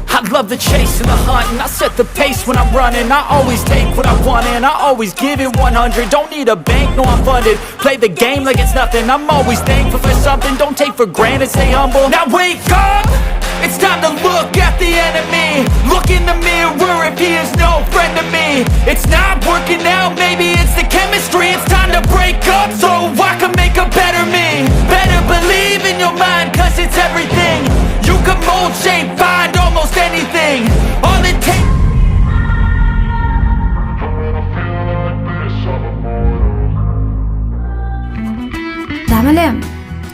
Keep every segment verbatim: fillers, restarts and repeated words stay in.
I love the chase and the hunt, and I set the pace when I'm running. I always take what I want, and I always give it one hundred. Don't need a bank, no, I'm funded. Play the game like it's nothing. I'm always thankful for something. Don't take for granted, stay humble. Now wake up! It's time to look at the enemy. Look in the mirror if he is no friend to me. It's not working out, maybe it's the chemistry. It's time to break up so I can make a better me. Better believe in your mind, cause it's everything. You can mold, shape, find almost anything. All it takes. ꯗꯥ ꯃꯥꯂꯦꯝ,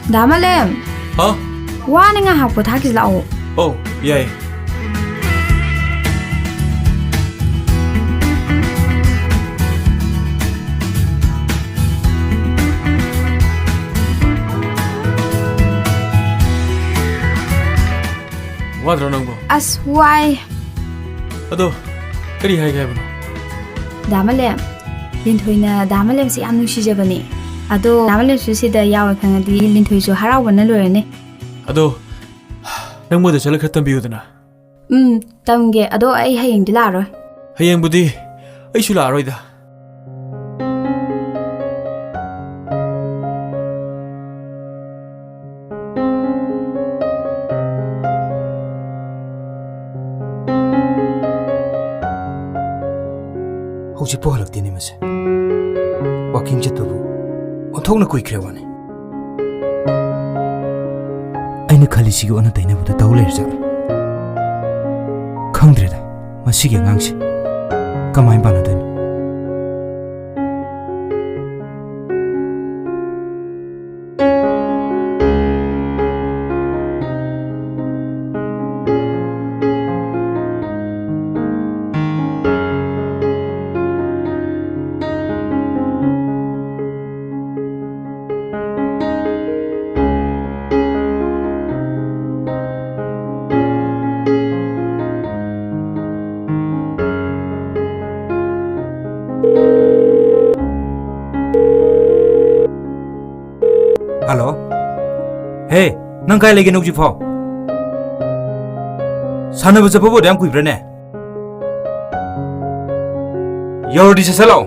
ꯗꯥ ꯃꯥꯂꯦꯝ꯫ ꯍꯥ? ꯋꯥꯅ ꯉꯥꯏꯍꯥꯛ ꯄꯣꯊꯥꯈꯤꯁꯤ ꯂꯥꯛꯑꯣ꯫ ꯑꯧ, ꯌꯥꯏ꯫ ꯋꯥꯗ꯭ꯔꯣ ꯅꯪꯕꯣ? ꯑꯁ, ꯋꯥꯏ꯫ ꯑꯗꯣ, ꯀꯔꯤ ꯍꯥꯏꯒꯦ ꯍꯥꯏꯕꯅꯣ? ꯗꯥ ꯃꯥꯂꯦꯝ, ꯂꯤꯟꯊꯣꯏꯅ ꯗꯥ ꯃꯥꯂꯦꯝꯁꯦ ꯌꯥꯝ ꯅꯨꯡꯁꯤꯖꯕꯅꯦ꯫ ꯑꯗꯣ ꯗꯥ ꯃꯥꯂꯦꯝꯁꯨ ꯁꯤꯗ ꯌꯥꯎꯔꯦ ꯈꯪꯉꯗꯤ ꯂꯤꯟꯊꯣꯏꯁꯨ ꯍꯔꯥꯎꯕꯅ ꯂꯣꯏꯔꯅꯤ꯫ ꯑꯗꯣ, ꯅꯪ ꯃꯣꯏꯗ ꯆꯠꯂ ꯈꯔ ꯇꯝꯕꯤꯌꯨꯗꯅ꯫ ꯎꯝ, ꯇꯝꯒꯦ꯫ ꯑꯗꯣ ꯑꯩ ꯍꯌꯦꯡꯗꯤ ꯂꯥꯛꯑꯔꯣꯏ꯫ ꯍꯌꯦꯡꯕꯨꯗꯤ ꯑꯩꯁꯨ ꯂꯥꯛꯑꯔꯣꯏꯗ꯫ ꯍꯧꯖꯤꯛꯄꯨ ꯍꯜꯂꯛꯇꯦꯅꯦ ꯃꯁꯦ꯫ ꯋꯥꯀꯤꯡ ꯆꯠꯄꯕꯨ ꯑꯣꯟꯊꯣꯛꯅ ꯀꯨꯏꯈ꯭ꯔꯦ ꯋꯥꯅꯤ꯫ ꯑꯩꯅ ꯈꯜꯂꯤꯁꯤꯒ ꯑꯣꯟꯅ ꯇꯩꯅꯕꯗ ꯇꯧ ꯂꯩꯔꯖꯥꯠꯂ? ꯈꯪꯗ꯭ꯔꯦꯗ, ꯃꯁꯤꯒꯤ ꯑꯉꯥꯡꯁꯦ ꯀꯃꯥꯏꯅ ꯄꯥꯟꯅꯗꯣꯏꯅꯣ? ꯍꯜꯂꯣ꯫ ꯍꯦ, ꯅꯪ ꯀꯥꯏ ꯂꯩꯒꯦ ꯍꯧꯖꯤꯛꯐꯥꯎ? ꯁꯥꯟꯅꯕ ꯆꯠꯄꯕꯨ ꯑꯗꯨ ꯌꯥꯝ ꯀꯨꯏꯕ꯭ꯔꯥꯅꯦ? ꯌꯧꯔꯗꯤ ꯁꯠ ꯁꯠ ꯂꯥꯛꯑꯣ꯫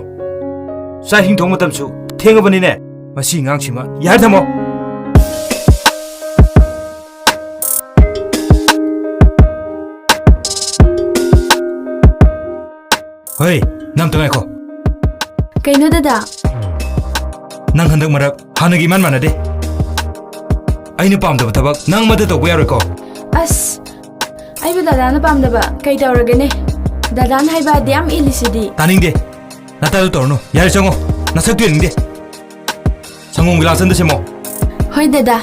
ꯆꯥꯛ ꯏꯁꯤꯡ ꯊꯣꯡ ꯃꯇꯝꯁꯨ ꯊꯦꯡꯉꯕꯅꯤꯅꯦ꯫ ꯃꯁꯤ ꯑꯉꯥꯡꯁꯤꯃ ꯌꯥꯔꯦ, ꯊꯝꯃꯣ꯫ ꯍꯣꯏ, ꯅꯪ ꯑꯝꯇ ꯉꯥꯏꯈꯣ꯫ ꯀꯩꯅꯣ ꯗꯗꯥ? ꯅꯪ ꯍꯟꯗꯛ ꯃꯔꯛ ꯍꯥꯟꯅꯒꯤ ꯏꯃꯥꯟ ꯃꯥꯟꯅꯗꯦ꯫ ꯑꯩꯅ ꯄꯥꯝꯗꯕ ꯊꯕꯛ ꯅꯪ ꯑꯃꯠꯇ ꯇꯧꯕ ꯌꯥꯔꯣꯏꯀꯣ꯫ ꯑꯁ, ꯑꯩꯕꯨ ꯗꯗꯥꯅ ꯄꯥꯝꯗꯕ ꯀꯩ ꯇꯧꯔꯒꯦꯅꯦ? ꯗꯗꯥꯅ ꯍꯥꯏꯕ ꯑꯗꯨ ꯌꯥꯝ ꯏꯜꯂꯤꯁꯤꯗꯤ꯫ ꯇꯥꯅꯤꯡꯗꯦ꯫ ꯅꯇꯥꯗꯨ ꯇꯧꯔꯅꯨ꯫ ꯌꯥꯔꯦ, ꯆꯪꯉꯣ꯫ ꯅꯁꯛꯇꯨ ꯌꯦꯡꯅꯤꯡꯗꯦ꯫ ꯁꯪꯒꯣꯝ ꯒꯤꯂꯥꯁ ꯑꯝꯗ ꯁꯦꯝꯃꯣ꯫ ꯍꯣꯏ ꯗꯗꯥ꯫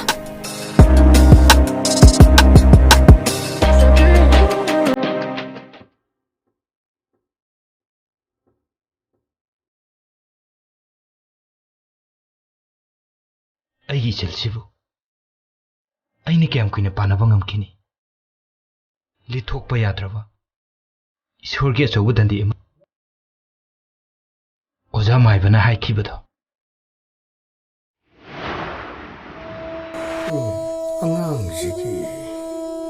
ꯑꯩꯒꯤ ꯏꯆꯜꯁꯤꯕꯨ ꯑꯩꯅ ꯀꯌꯥꯝ ꯀꯨꯏꯅ ꯄꯥꯟꯅꯕ ꯉꯝꯈꯤꯅꯤ? ꯂꯤꯊꯣꯛꯄ ꯌꯥꯗ꯭ꯔꯕ ꯏꯁꯣꯔꯒꯤ ꯑꯆꯧꯕ ꯗꯟꯗꯤ ꯑꯃ꯫ ꯑꯣꯖꯥ ꯃꯥꯏꯕꯅ ꯍꯥꯏꯈꯤꯕꯗꯣ꯫ ꯎꯝ, ꯑꯉꯥꯡꯁꯤꯒꯤ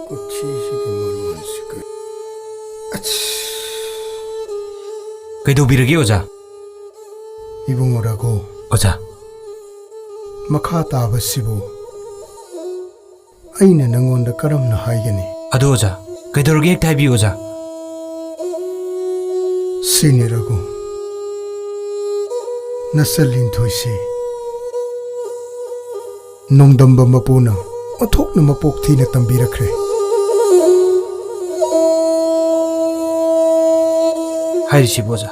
ꯀꯨꯊꯤꯁꯤꯒꯤ ꯃꯔꯣꯟꯁꯤ ꯀꯔꯤ? ꯑꯁ! ꯀꯩꯗꯧꯕꯤꯔꯒꯦ, ꯑꯣꯖꯥ? ꯏꯕꯨꯡꯉꯣ ꯔꯘꯨ꯫ ꯑꯣꯖꯥ꯫ ꯃꯈꯥ ꯇꯥꯕꯁꯤꯕꯨ ꯑꯩꯅ ꯅꯪꯉꯣꯟꯗ ꯀꯔꯝꯅ ꯍꯥꯏꯒꯅꯤ? ꯑꯗꯣ ꯑꯣꯖꯥ, ꯀꯩꯗꯧꯔꯒꯦ ꯍꯦꯛꯇ ꯍꯥꯏꯕꯤꯌꯨ, ꯑꯣꯖꯥ꯫ ꯁꯤꯅꯤ ꯔꯘꯨ, ꯅꯆꯜ ꯂꯤꯟꯊꯣꯏꯁꯤ ꯅꯣꯡꯗꯝꯕ ꯃꯄꯨꯅ ꯑꯣꯟꯊꯣꯛꯅ ꯃꯄꯣꯛ ꯊꯤꯅ ꯇꯝꯕꯤꯔꯛꯈ꯭ꯔꯦ꯫ ꯍꯥꯏꯔꯤꯁꯤꯕꯨ ꯑꯣꯖꯥ,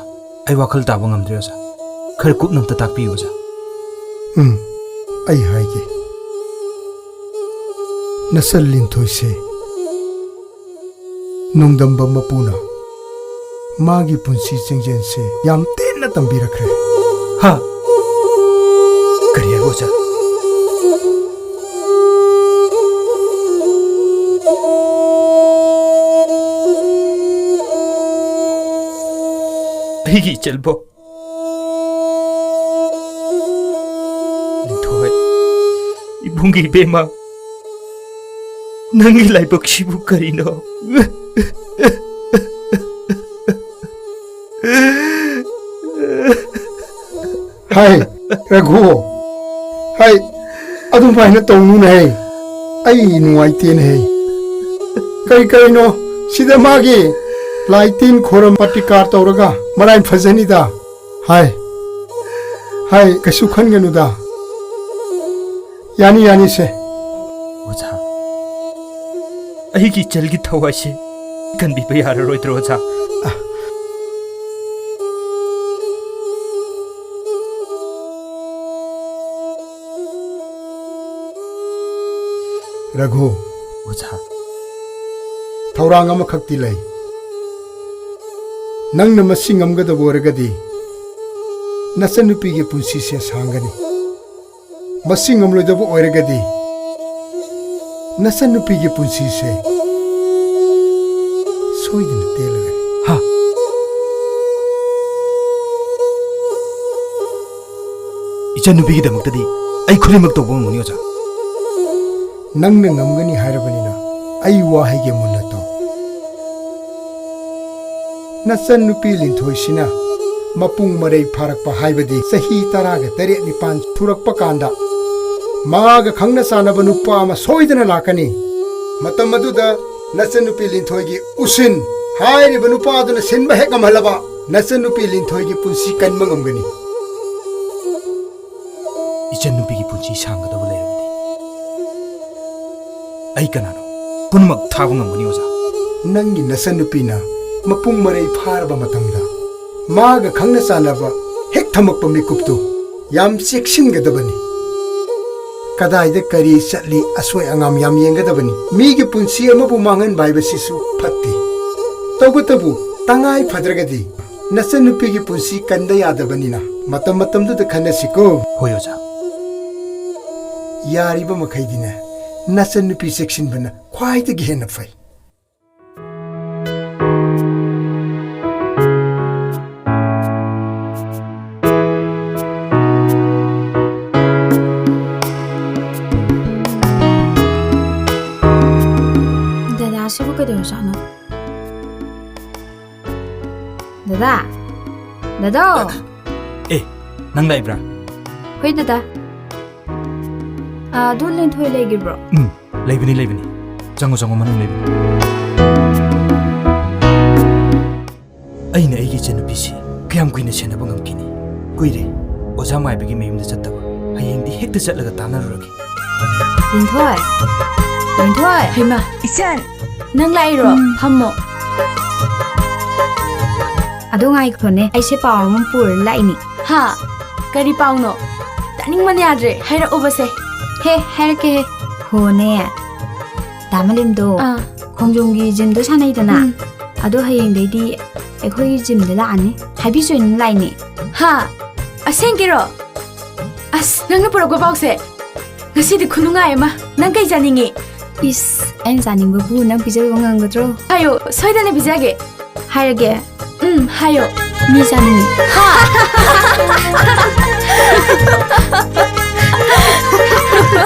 ꯑꯩ ꯋꯥꯈꯜ ꯇꯥꯕ ꯉꯝꯗ꯭ꯔꯦ ꯑꯣꯖꯥ꯫ ꯈꯔ ꯀꯨꯞꯅ ꯑꯝꯇ ꯇꯥꯛꯄꯤꯌꯨ ꯑꯣꯖꯥ꯫ ꯎꯝ, ꯑꯩ ꯍꯥꯏꯒꯦ꯫ ꯅꯆꯟ ꯂꯤꯟꯊꯣꯏꯁꯦ ꯅꯣꯡꯗꯝꯕ ꯃꯄꯨꯅ ꯃꯥꯒꯤ ꯄꯨꯟꯁꯤ ꯆꯤꯡꯖꯦꯜꯁꯦ ꯌꯥꯝ ꯇꯦꯟꯅ ꯇꯝꯕꯤꯔꯛꯈ꯭ꯔꯦ꯫ ꯍꯥ? ꯀꯔꯤ ꯍꯥꯏꯕ ꯑꯣꯖꯥ? ꯑꯩꯒꯤ ꯏꯆꯜꯕꯣ꯫ ꯂꯤꯟꯊꯣꯏ, ꯏꯕꯨꯡꯒꯤ ꯏꯕꯦꯝꯃ, ꯅꯪꯒꯤ ꯂꯥꯏꯕꯛꯁꯤꯕꯨ ꯀꯔꯤꯅꯣ? ꯍꯥꯏ, ꯔꯘꯨ, ꯍꯥꯏ, ꯑꯗꯨꯃꯥꯏꯅ ꯇꯧꯅꯨꯅꯦ꯫ ꯑꯩ ꯅꯨꯡꯉꯥꯏꯇꯦꯅꯦ꯫ ꯀꯔꯤ ꯀꯔꯤꯅꯣ ꯁꯤꯗ ꯃꯥꯒꯤ ꯂꯥꯏ ꯇꯤꯟ ꯈꯣꯏꯔꯝ ꯄ꯭ꯔꯇꯤꯀꯥꯔ ꯇꯧꯔꯒ ꯃꯔꯥꯏ ꯐꯖꯅꯤꯗ꯫ ꯍꯥꯏ, ꯍꯥꯏ, ꯀꯩꯁꯨ ꯈꯟꯒꯅꯨꯗ꯫ ꯌꯥꯅꯤ, ꯌꯥꯅꯤꯁꯦ꯫ ꯑꯣꯖꯥ, ꯑꯩꯒꯤ ꯏꯆꯜꯒꯤ ꯊꯋꯥꯏꯁꯦ ꯀꯟꯕꯤꯕ ꯌꯥꯔꯔꯣꯏꯗ꯭ꯔꯣ, ꯑꯣꯖꯥ? ꯑ꯫ ꯔꯘꯨ꯫ ꯑꯣꯖꯥ꯫ ꯊꯧꯔꯥꯡ ꯑꯃꯈꯛꯇꯤ ꯂꯩ꯫ ꯅꯪꯅ ꯃꯁꯤ ꯉꯝꯒꯗꯕ ꯑꯣꯏꯔꯒꯗꯤ, ꯅꯆꯟꯅꯨꯄꯤꯒꯤ ꯄꯨꯟꯁꯤꯁꯦ ꯁꯥꯡꯒꯅꯤ꯫ ꯃꯁꯤ ꯉꯝꯂꯣꯏꯗꯕ ꯑꯣꯏꯔꯒꯗꯤ, ꯅꯆꯟꯅꯨꯄꯤꯒꯤ ꯄꯨꯟꯁꯤꯁꯦ ꯁꯣꯏꯗꯅ ꯇꯦꯜꯂꯒꯅꯤ꯫ ꯍꯥ? ꯏꯆꯟꯅꯨꯄꯤꯒꯤꯗꯃꯛꯇꯗꯤ ꯑꯩ ꯈꯨꯗꯤꯡꯃꯛ ꯇꯧꯕ ꯉꯝꯒꯅꯤ, ꯑꯣꯖꯥ꯫ ꯅꯪꯅ ꯉꯝꯒꯅꯤ ꯍꯥꯏꯔꯕꯅꯤꯅ, ꯑꯩ ꯋꯥ ꯍꯥꯏꯒꯦ ꯃꯨꯟꯅ ꯇꯥꯎ꯫ ꯅꯆꯟꯅꯨꯄꯤ ꯂꯤꯟꯊꯣꯏꯁꯤꯅ ꯃꯄꯨꯡ ꯃꯔꯩ ꯐꯥꯔꯛꯄ ꯍꯥꯏꯕꯗꯤ ꯆꯍꯤ ꯇꯔꯥꯒ ꯇꯔꯦꯠ ꯅꯤꯄꯥꯟ ꯁꯨꯔꯛꯄ ꯀꯥꯟꯗ, ꯃꯥꯒ ꯈꯪꯅ ꯆꯥꯟꯅꯕ ꯅꯨꯄꯥ ꯑꯃ ꯁꯣꯏꯗꯅ ꯂꯥꯛꯀꯅꯤ꯫ ꯃꯇꯝ ꯑꯗꯨꯗ ꯅꯆꯟꯅꯨꯄꯤ ꯂꯤꯟꯊꯣꯏꯒꯤ ꯎꯁꯤꯟ ꯍꯥꯏꯔꯤꯕ ꯅꯨꯄꯥꯗꯨꯅ ꯁꯤꯟꯕ ꯍꯦꯛ ꯉꯝꯍꯜꯂꯕ, ꯅꯆꯟꯅꯨꯄꯤ ꯂꯤꯟꯊꯣꯏꯒꯤ ꯄꯨꯟꯁꯤ ꯀꯟꯕ ꯉꯝꯒꯅꯤ꯫ ꯏꯆꯟꯅꯨꯄꯤꯒꯤ ꯄꯨꯟꯁꯤ ꯁꯥꯡꯒꯗꯕ ꯂꯩꯔꯕꯗꯤ ꯑꯩ ꯀꯅꯥꯅꯣ? ꯄꯨꯝꯅꯃꯛ ꯊꯥꯕ ꯉꯝꯒꯅꯤ, ꯑꯣꯖꯥ꯫ ꯅꯪꯒꯤ ꯅꯆꯟꯅꯨꯄꯤꯅ ꯃꯄꯨꯡ ꯃꯔꯩ ꯐꯥꯔꯕ ꯃꯇꯝꯗ, ꯃꯥꯒ ꯈꯪꯅ ꯆꯥꯟꯅꯕ ꯍꯦꯛ ꯊꯝꯃꯛꯄ ꯃꯤꯀꯨꯞꯇꯨ ꯌꯥꯝ ꯆꯦꯛꯁꯤꯟꯒꯗꯕꯅꯤ꯫ ꯀꯗꯥꯏꯗ ꯀꯔꯤ ꯆꯠꯂꯤ, ꯑꯁꯣꯏ ꯑꯉꯥꯝ ꯌꯥꯝ ꯌꯦꯡꯒꯗꯕꯅꯤ꯫ ꯃꯤꯒꯤ ꯄꯨꯟꯁꯤ ꯑꯃꯕꯨ ꯃꯥꯡꯍꯟꯕ ꯍꯥꯏꯕꯁꯤꯁꯨ ꯐꯠꯇꯦ꯫ ꯇꯧꯕꯇꯕꯨ, ꯇꯉꯥꯏ ꯐꯗ꯭ꯔꯒꯗꯤ ꯅꯆꯟꯅꯨꯄꯤꯒꯤ ꯄꯨꯟꯁꯤ ꯀꯟꯗ ꯌꯥꯗꯕꯅꯤꯅ ꯃꯇꯝ ꯃꯇꯝꯗꯨꯗ ꯈꯟꯅꯁꯤꯀꯣ꯫ ꯍꯣꯏ, ꯑꯣꯖꯥ꯫ ꯌꯥꯔꯤꯕ ꯃꯈꯩꯗꯤꯅꯦ, ꯅꯆꯟꯅꯨꯄꯤ ꯆꯦꯛꯁꯤꯟꯕꯅ ꯈ꯭ꯋꯥꯏꯗꯒꯤ ꯍꯦꯟꯅ ꯐꯩ꯫ ꯗꯗꯥꯁꯤꯕꯨ ꯀꯩꯗꯧꯔꯖꯥꯠꯅꯣ? ꯗꯗꯥ! ꯗꯗꯥ! ꯑꯦ, ꯅꯪ ꯂꯥꯛꯏꯕ꯭ꯔꯥ? ꯍꯣꯏ, ꯗꯗꯥ꯫ ꯑꯥ, ꯑꯗꯨ ꯂꯤꯟꯊꯣꯏ ꯂꯩꯈꯤꯕ꯭ꯔꯣ? ꯎꯝ, ꯂꯩꯕꯅꯤ, ꯂꯩꯕꯅꯤ꯫ ꯆꯪꯉꯣ, ꯆꯪꯉꯣ, ꯃꯅꯨꯡ ꯂꯩꯕꯅꯤ꯫ ꯑꯩꯅ ꯑꯩꯒꯤ ꯏꯆꯟꯅꯨꯄꯤꯁꯤ ꯀꯌꯥꯝ ꯀꯨꯏꯅ ꯁꯦꯟꯅꯕ ꯉꯝꯈꯤꯅꯤ? ꯀꯨꯏꯔꯦ ꯑꯣꯖꯥ ꯃꯥꯏꯕꯒꯤ ꯃꯌꯨꯝꯗ ꯆꯠꯇꯕ꯫ ꯍꯌꯦꯡꯗꯤ ꯍꯦꯛꯇ ꯆꯠꯂꯒ ꯇꯥꯟꯅꯔꯨꯔꯒꯦ꯫ ꯂꯤꯟꯊꯣꯏ! ꯂꯤꯟꯊꯣꯏ! ꯍꯩꯃꯥ! ꯏꯆꯟ! ꯅꯪ ꯂꯥꯛꯏꯔꯣ? ꯎꯝ꯫ ꯐꯝꯃꯣ꯫ ꯑꯗꯣ ꯉꯥꯏꯈꯣꯅꯦ, ꯑꯩꯁꯦ ꯄꯥꯎ ꯑꯃ ꯄꯨꯔ ꯂꯥꯛꯏꯅꯤ꯫ ꯍꯥ? ꯀꯔꯤ ꯄꯥꯎꯅꯣ? ꯇꯥꯅꯤꯡꯕꯅ ꯌꯥꯗ꯭ꯔꯦ, ꯍꯥꯏꯔꯛꯎꯕꯁꯦ꯫ ꯍꯦ, ꯍꯥꯏꯔꯛꯀꯦꯍꯦ꯫ ꯍꯣꯅꯦ, ꯗꯥ ꯃꯂꯦꯝꯗꯣ ꯑꯥ꯫ ꯈꯣꯡꯖꯣꯝꯒꯤ ꯖꯤꯝꯗꯣ ꯁꯥꯟꯅꯩꯗꯅ? ꯎꯝ꯫ ꯑꯗꯣ ꯍꯌꯦꯡꯗꯩꯗꯤ ꯑꯩꯈꯣꯏꯒꯤ ꯖꯤꯝꯗ ꯂꯥꯛꯑꯅꯤ꯫ ꯍꯥꯏꯕꯤ ꯆꯣꯏꯅ ꯂꯥꯛꯏꯅꯦ꯫ ꯍꯥ? ꯑꯁꯦꯡꯀꯤꯔꯣ? ꯑꯁ, ꯅꯪꯅ ꯄꯨꯔꯛꯄ ꯄꯥꯎꯁꯦ? ꯉꯁꯤꯗꯤ ꯈꯨꯅꯨꯡꯉꯥꯏ ꯑꯃ꯫ ꯅꯪ ꯀꯩ ꯆꯥꯅꯤꯡꯉꯤ? ꯏꯁ, ꯑꯩꯅ ꯆꯥꯅꯤꯡꯕꯕꯨ ꯅꯪ ꯄꯤꯖꯕ ꯉꯝꯒꯗ꯭ꯔꯣ? ꯍꯥꯏꯌꯣ, ꯁꯣꯏꯗꯅ ꯄꯤꯖꯒꯦ꯫ ꯍꯥꯏꯔꯒꯦ? ꯎꯝ, ꯍꯥꯏꯌꯣ꯫ ꯃꯤ ꯆꯥꯅꯤꯡꯉꯤ꯫ ꯍꯥ!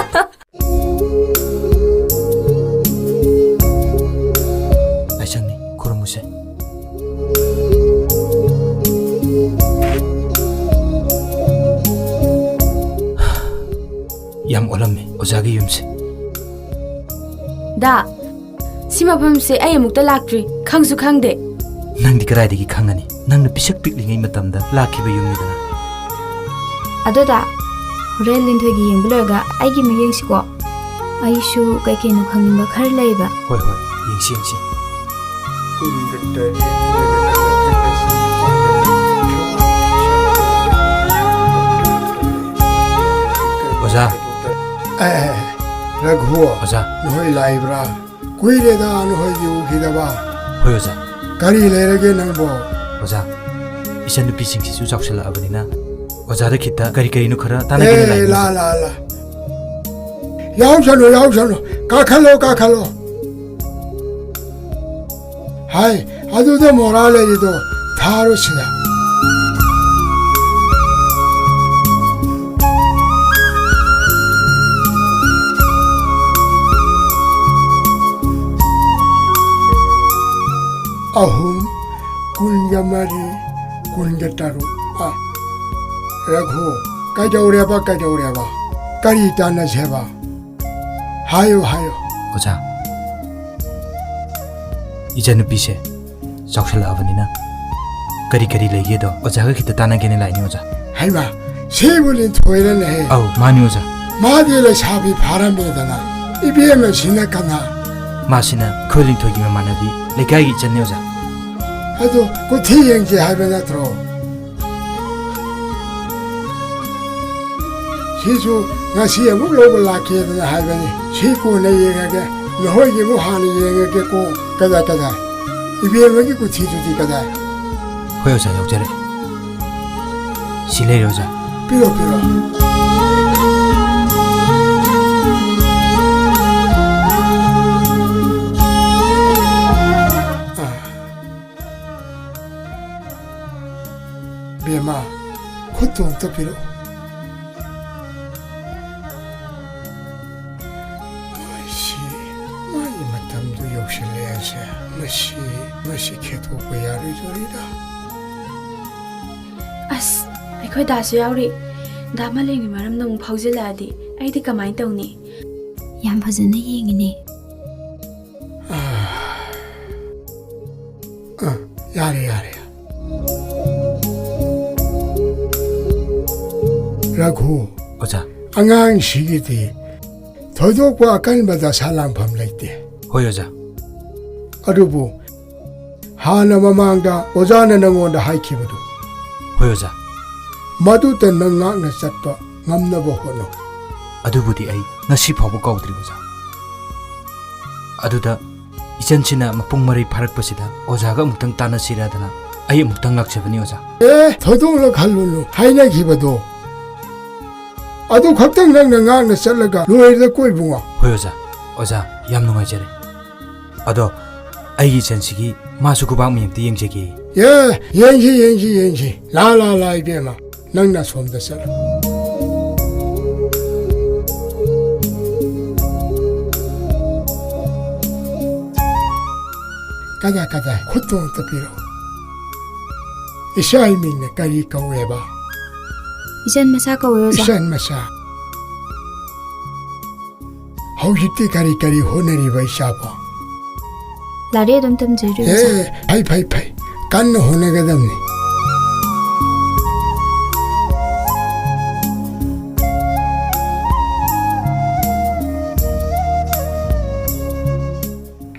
ꯂꯥꯏꯁꯪꯅꯤ, ꯈꯨꯔꯨꯝꯃꯨꯁꯦ꯫ ꯌꯥꯝ ꯑꯣꯜꯂꯝꯃꯦ ꯑꯣꯖꯥꯒꯤ ꯌꯨꯝꯁꯦ꯫ ꯗꯥ, ꯁꯤ ꯃꯐꯝꯁꯦ ꯑꯩ ꯑꯃꯨꯛꯇ ꯂꯥꯛꯇ꯭ꯔꯤ, ꯈꯪꯁꯨ ꯈꯪꯗꯦ꯫ ꯅꯪꯗꯤ ꯀꯗꯥꯏꯗꯒꯤ ꯈꯪꯒꯅꯤ? ꯅꯪꯅ ꯄꯤꯁꯛ ꯄꯤꯛꯂꯤꯉꯩ ꯃꯇꯝꯗ ꯂꯥꯛꯈꯤꯕ ꯌꯨꯝꯅꯤꯗꯅ꯫ ꯑꯗꯣ ꯗꯥ, ꯍꯣꯔꯦꯟ ꯂꯤꯟꯊꯣꯏꯒꯤ ꯌꯦꯡꯕ ꯂꯣꯏꯔꯒ ꯑꯩꯒꯤ ꯑꯃꯨꯛ ꯌꯦꯡꯁꯤꯀꯣ? ꯑꯩꯁꯨ ꯀꯩ ꯀꯩꯅꯣ ꯈꯪꯅꯤꯡꯕ ꯈꯔ ꯂꯩꯕ꯫ ꯍꯣꯏ, ꯍꯣꯏ, ꯌꯦꯡꯁꯤ, ꯌꯦꯡꯁꯤ꯫ ꯑꯦ, ꯔꯘꯨ, ꯑꯣꯖꯥ꯫ ꯅꯈꯣꯏ ꯂꯥꯛꯏꯕ꯭ꯔꯥ? ꯀꯨꯏꯔꯦꯗ ꯅꯈꯣꯏꯒꯤ ꯎꯈꯤꯗꯕ꯫ ꯍꯣꯏ, ꯑꯣꯖꯥ꯫ ꯀꯔꯤ ꯂꯩꯔꯒꯦ ꯅꯪꯕꯣ? ꯑꯣꯖꯥ, ꯏꯆꯟꯅꯨꯄꯤꯁꯤꯡꯁꯤꯁꯨ ꯆꯥꯎꯁꯜꯂꯛꯑꯕꯅꯤꯅ ꯑꯣꯖꯥꯗ ꯈꯤꯇ ꯀꯔꯤ ꯀꯔꯤꯅꯣ ꯈꯔ ꯇꯥꯟꯅꯒꯦꯅ ꯑꯦ, ꯂꯥꯛꯏꯅꯤ, ꯂꯥ, ꯑꯣꯖꯥ꯫ ꯂꯥ, ꯂꯥ꯫ ꯌꯥꯎꯁꯅꯨ, ꯌꯥꯎꯁꯅꯨ꯫ ꯀꯥꯈꯠꯂꯣ, ꯀꯥꯈꯠꯂꯣ꯫ ꯍꯥꯏ, ꯑꯗꯨꯗ ꯃꯣꯔꯥ ꯂꯩꯔꯤꯗꯣ ꯊꯥꯔꯨ ꯁꯤꯗ꯫ ꯑꯍꯨꯝ, ꯀꯨꯟꯒ ꯃꯔꯤ, ꯀꯨꯟꯒ ꯇꯔꯨꯛ꯫ ꯑ, ꯔꯘꯨ, ꯀꯩꯗꯧꯔꯦꯕ, ꯀꯩꯗꯧꯔꯦꯕ? ꯀꯔꯤ ꯇꯥꯟꯅꯁꯦꯕ? ꯍꯥꯏꯌꯨ, ꯍꯥꯏꯌꯨ꯫ ꯑꯣꯖꯥ, ꯏꯆꯟꯅꯨꯄꯤꯁꯦ ꯆꯥꯎꯁꯜꯂꯛꯑꯕꯅꯤꯅ ꯀꯔꯤ ꯀꯔꯤ ꯂꯩꯒꯦꯗꯣ ꯑꯣꯖꯥꯒ ꯈꯤꯇ ꯇꯥꯟꯅꯒꯦꯅ ꯂꯥꯛꯏꯅꯤ, ꯑꯣꯖꯥ꯫ ꯍꯩꯃꯥ, ꯁꯤꯕꯨ ꯂꯤꯟꯊꯣꯏꯔꯅꯦꯍꯦ꯫ ꯑꯧ, ꯃꯥꯅꯤ, ꯑꯣꯖꯥ꯫ ꯃꯥꯗꯤ ꯂꯩꯁꯥꯕꯤ ꯐꯥꯔꯝꯃꯦꯗꯅ꯫ ꯏꯕꯦꯝꯃꯁꯤꯅ ꯀꯅꯥ? ꯃꯥꯁꯤꯅ ꯑꯩꯈꯣꯏ ꯂꯤꯟꯊꯣꯏꯒꯤ ꯃꯃꯥꯟꯅꯕꯤ, ꯂꯩꯀꯥꯏꯒꯤ ꯏꯆꯟꯅꯤ, ꯑꯣꯖꯥ꯫ ꯑꯗꯣ ꯀꯨꯊꯤ ꯌꯦꯡꯁꯦ ꯍꯥꯏꯕ ꯅꯠꯇ꯭ꯔꯣ? ꯁꯤꯁꯨ ꯉꯁꯤ ꯑꯃꯨꯛ ꯂꯧꯕ ꯂꯥꯛꯀꯦꯗꯅ ꯍꯥꯏꯕꯅꯤ꯫ ꯁꯤ ꯀꯣꯟꯅ ꯌꯦꯡꯉꯒꯦ, ꯅꯈꯣꯏꯒꯤꯕꯨ ꯍꯥꯟꯅ ꯌꯦꯡꯉꯒꯦꯀꯣ꯫ ꯀꯗꯥꯏ, ꯀꯗꯥꯏ? ꯏꯕꯦꯝꯃꯒꯤ ꯀꯨꯊꯤꯗꯨꯗꯤ ꯀꯗꯥꯏ? ꯍꯣꯏ, ꯑꯣꯖꯥ, ꯌꯥꯎꯖꯔꯦ꯫ ꯁꯤ ꯂꯩꯔꯦ, ꯑꯣꯖꯥ꯫ ꯄꯤꯔꯣ, ꯄꯤꯔꯣ꯫ ꯑꯥ꯫ ꯕꯦꯝꯃ, ꯈꯨꯠꯇꯣ ꯑꯝꯇ ꯄꯤꯔꯛꯎ꯫ ꯃꯁꯤ, ꯃꯥꯒꯤ ꯃꯇꯝꯗꯨ ꯌꯧꯁꯤꯜꯂꯛꯑꯦꯁꯦ꯫ ꯃꯁꯤ, ꯃꯁꯤ ꯈꯦꯠꯇꯣꯛꯄ ꯌꯥꯔꯣꯏꯗꯣꯔꯤꯗ꯫ ꯑꯁ, ꯑꯩꯈꯣꯏ ꯗꯥꯁꯨ ꯌꯥꯎꯔꯤ꯫ ꯗꯥ ꯃꯥꯂꯦꯝꯒꯤ ꯃꯔꯝꯗ ꯑꯃꯨꯛ ꯐꯥꯎꯖꯤꯜꯂꯛꯑꯗꯤ ꯑꯩꯗꯤ ꯀꯃꯥꯏꯅ ꯇꯧꯅꯤ? ꯌꯥꯝ ꯐꯖꯅ ꯌꯦꯡꯉꯤꯅꯦ꯫ ꯑ, ꯌꯥꯔꯦ, ꯌꯥꯔꯦ꯫ ꯔꯘꯨ, ꯑꯣꯖꯥ꯫ ꯑꯉꯥꯡꯁꯤꯒꯤꯗꯤ ꯊꯣꯏꯗꯣꯛꯄ ꯑꯀꯟꯕ ꯗꯁꯥ ꯂꯥꯡꯐꯝ ꯂꯩꯇꯦ꯫ ꯍꯣꯏ, ꯑꯣꯖꯥ꯫ ꯑꯗꯨꯕꯨ ꯍꯥꯟꯅ ꯃꯃꯥꯡꯗ ꯑꯣꯖꯥꯅ ꯅꯉꯣꯟꯗ ꯍꯥꯏꯈꯤꯕꯗꯨ, ꯍꯣꯏ, ꯑꯣꯖꯥ꯫ ꯃꯗꯨꯇ ꯅꯪ ꯉꯥꯛꯅ ꯆꯠꯄ ꯉꯝꯅꯕ ꯍꯣꯠꯅꯧ꯫ ꯑꯗꯨꯕꯨꯗꯤ ꯑꯩ ꯉꯁꯤ ꯐꯥꯎꯕ ꯀꯥꯎꯗ꯭ꯔꯤ, ꯑꯣꯖꯥ꯫ ꯑꯗꯨꯗ ꯏꯆꯟꯁꯤꯅ ꯃꯄꯨꯡ ꯃꯔꯩ ꯐꯥꯔꯛꯄꯁꯤꯗ ꯑꯣꯖꯥꯒ ꯑꯃꯨꯛꯇꯪ ꯇꯥꯟꯅꯁꯤꯔꯗꯅ ꯑꯩ ꯑꯃꯨꯛꯇꯪ ꯂꯥꯛꯆꯕꯅꯤ, ꯑꯣꯖꯥ꯫ ꯑꯦ, ꯊꯣꯏꯗꯣꯛꯅ ꯈꯜꯂꯨꯅꯨ, ꯍꯥꯏꯅꯈꯤꯕꯗꯣ ꯑꯗꯨ ꯈꯛꯇꯪ ꯅꯪꯅ ꯉꯥꯛꯅ ꯆꯠꯂꯒ ꯂꯣꯏꯔꯦꯗꯀꯣ, ꯏꯕꯨꯡꯉꯣ꯫ ꯍꯣꯏ, ꯑꯣꯖꯥ꯫ ꯑꯣꯖꯥ, ꯌꯥꯝ ꯅꯨꯡꯉꯥꯏꯖꯔꯦ꯫ ꯑꯗꯣ ꯑꯩꯒꯤ ꯏꯆꯟꯁꯤꯒꯤ ꯃꯥꯁꯨ ꯈꯨꯕꯥꯛ ꯃꯌꯦꯛꯇ ꯌꯦꯡꯖꯒꯦ꯫ ꯑꯦ, ꯌꯦꯡꯁꯤ, ꯌꯦꯡꯁꯤ, ꯌꯦꯡꯁꯤ꯫ ꯂꯥ, ꯂꯥ, ꯂꯥ, ꯏꯕꯦꯝꯃ, ꯅꯪꯅ ꯁꯣꯝꯗ ꯆꯠꯂꯣ꯫ ꯀꯗꯥꯏ, ꯀꯗꯥꯏ? ꯈꯨꯠꯇꯣ ꯑꯝꯇ ꯄꯤꯔꯛꯑꯣ꯫ ꯏꯆꯥ ꯏꯃꯤꯡꯅ ꯀꯔꯤ ꯀꯧꯋꯦꯕ? ꯏꯆꯟ ꯃꯁꯥ ꯀꯧꯋꯦ, ꯑꯣꯖꯥ꯫ ꯏꯆꯟ ꯃꯁꯥ꯫ ꯍꯧꯖꯤꯛꯇꯤ ꯀꯔꯤ ꯀꯔꯤ ꯍꯣꯠꯅꯔꯤꯕ, ꯏꯆꯥꯕꯣ? ꯂꯥꯏꯔꯤꯛ ꯑꯗꯨꯝ ꯇꯝꯖꯔꯤ, ꯑꯣꯖꯥ꯫ ꯑꯦ, ꯐꯩ, ꯐꯩ, ꯐꯩ꯫ ꯀꯟꯅ ꯍꯣꯠꯅꯒꯗꯕꯅꯤ꯫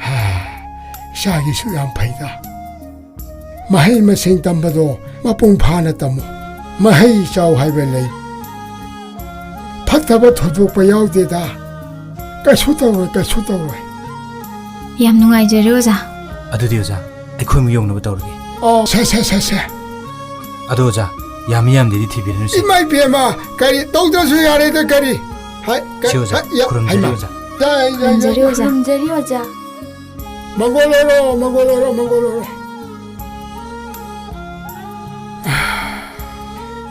ꯍꯥ, ꯏꯆꯥꯒꯤꯁꯨ ꯌꯥꯝ ꯐꯩꯗ꯫ ꯃꯍꯩ ꯃꯁꯤꯡ ꯇꯝꯕꯗꯣ ꯃꯄꯨꯡ ꯐꯥꯅ ꯇꯝꯃꯨ꯫ ꯃꯍꯩ ꯆꯥꯎ ꯍꯥꯏꯕ ꯂꯩ꯫ ꯐꯠꯇꯕ ꯊꯣꯏꯗꯣꯛꯄ ꯌꯥꯎꯗꯦꯗ꯫ ꯀꯩꯁꯨ ꯇꯧꯔꯣꯏ, ꯀꯩꯁꯨ ꯇꯧꯔꯣꯏ꯫ ꯌꯥꯝ ꯅꯨꯡꯉꯥꯏꯖꯔꯦ, ꯑꯣꯖꯥ꯫ ꯑꯗꯨꯗꯤ, ꯑꯣꯖꯥ, ꯑꯩꯈꯣꯏ ꯑꯃꯨꯛ ꯌꯧꯅꯕ ꯇꯧꯔꯒꯦ꯫ ꯑꯣ, ꯁꯦ, ꯁꯦ, ꯁꯦ, ꯁꯦ꯫ ꯑꯗꯣ, ꯑꯣꯖꯥ, ꯌꯥꯝꯃꯤ ꯌꯥꯝꯗꯦꯗꯤ ꯊꯤꯕꯤꯔꯅꯨ, ꯁꯦ꯫ ꯏꯃꯥ ꯏꯕꯦꯝꯃ, ꯀꯔꯤ ꯇꯧꯗ꯭ꯔꯁꯨ ꯌꯥꯔꯦꯗ, ꯀꯔꯤ? ꯍꯥꯏ, ꯀ-, ꯁꯤ, ꯑꯣꯖꯥ, ꯍꯥꯏ, ꯌꯥ, ꯈꯨꯔꯨꯝꯖꯔꯤ, ꯍꯩꯃꯥ꯫ ꯑꯣꯖꯥ꯫ ꯌꯥ, ꯌꯥ, ꯌꯥ, ꯈꯨꯔꯨꯝꯖꯔꯤ, ꯌꯥ꯫ ꯑꯣꯖꯥ꯫ ꯈꯨꯔꯨꯝꯖꯔꯤ, ꯑꯣꯖꯥ꯫ ꯃꯪꯒꯣꯜ ꯑꯣꯏꯔꯣ, ꯃꯪꯒꯣꯜ ꯑꯣꯏꯔꯣ, ꯃꯪꯒꯣꯜ ꯑꯣꯏꯔꯣ꯫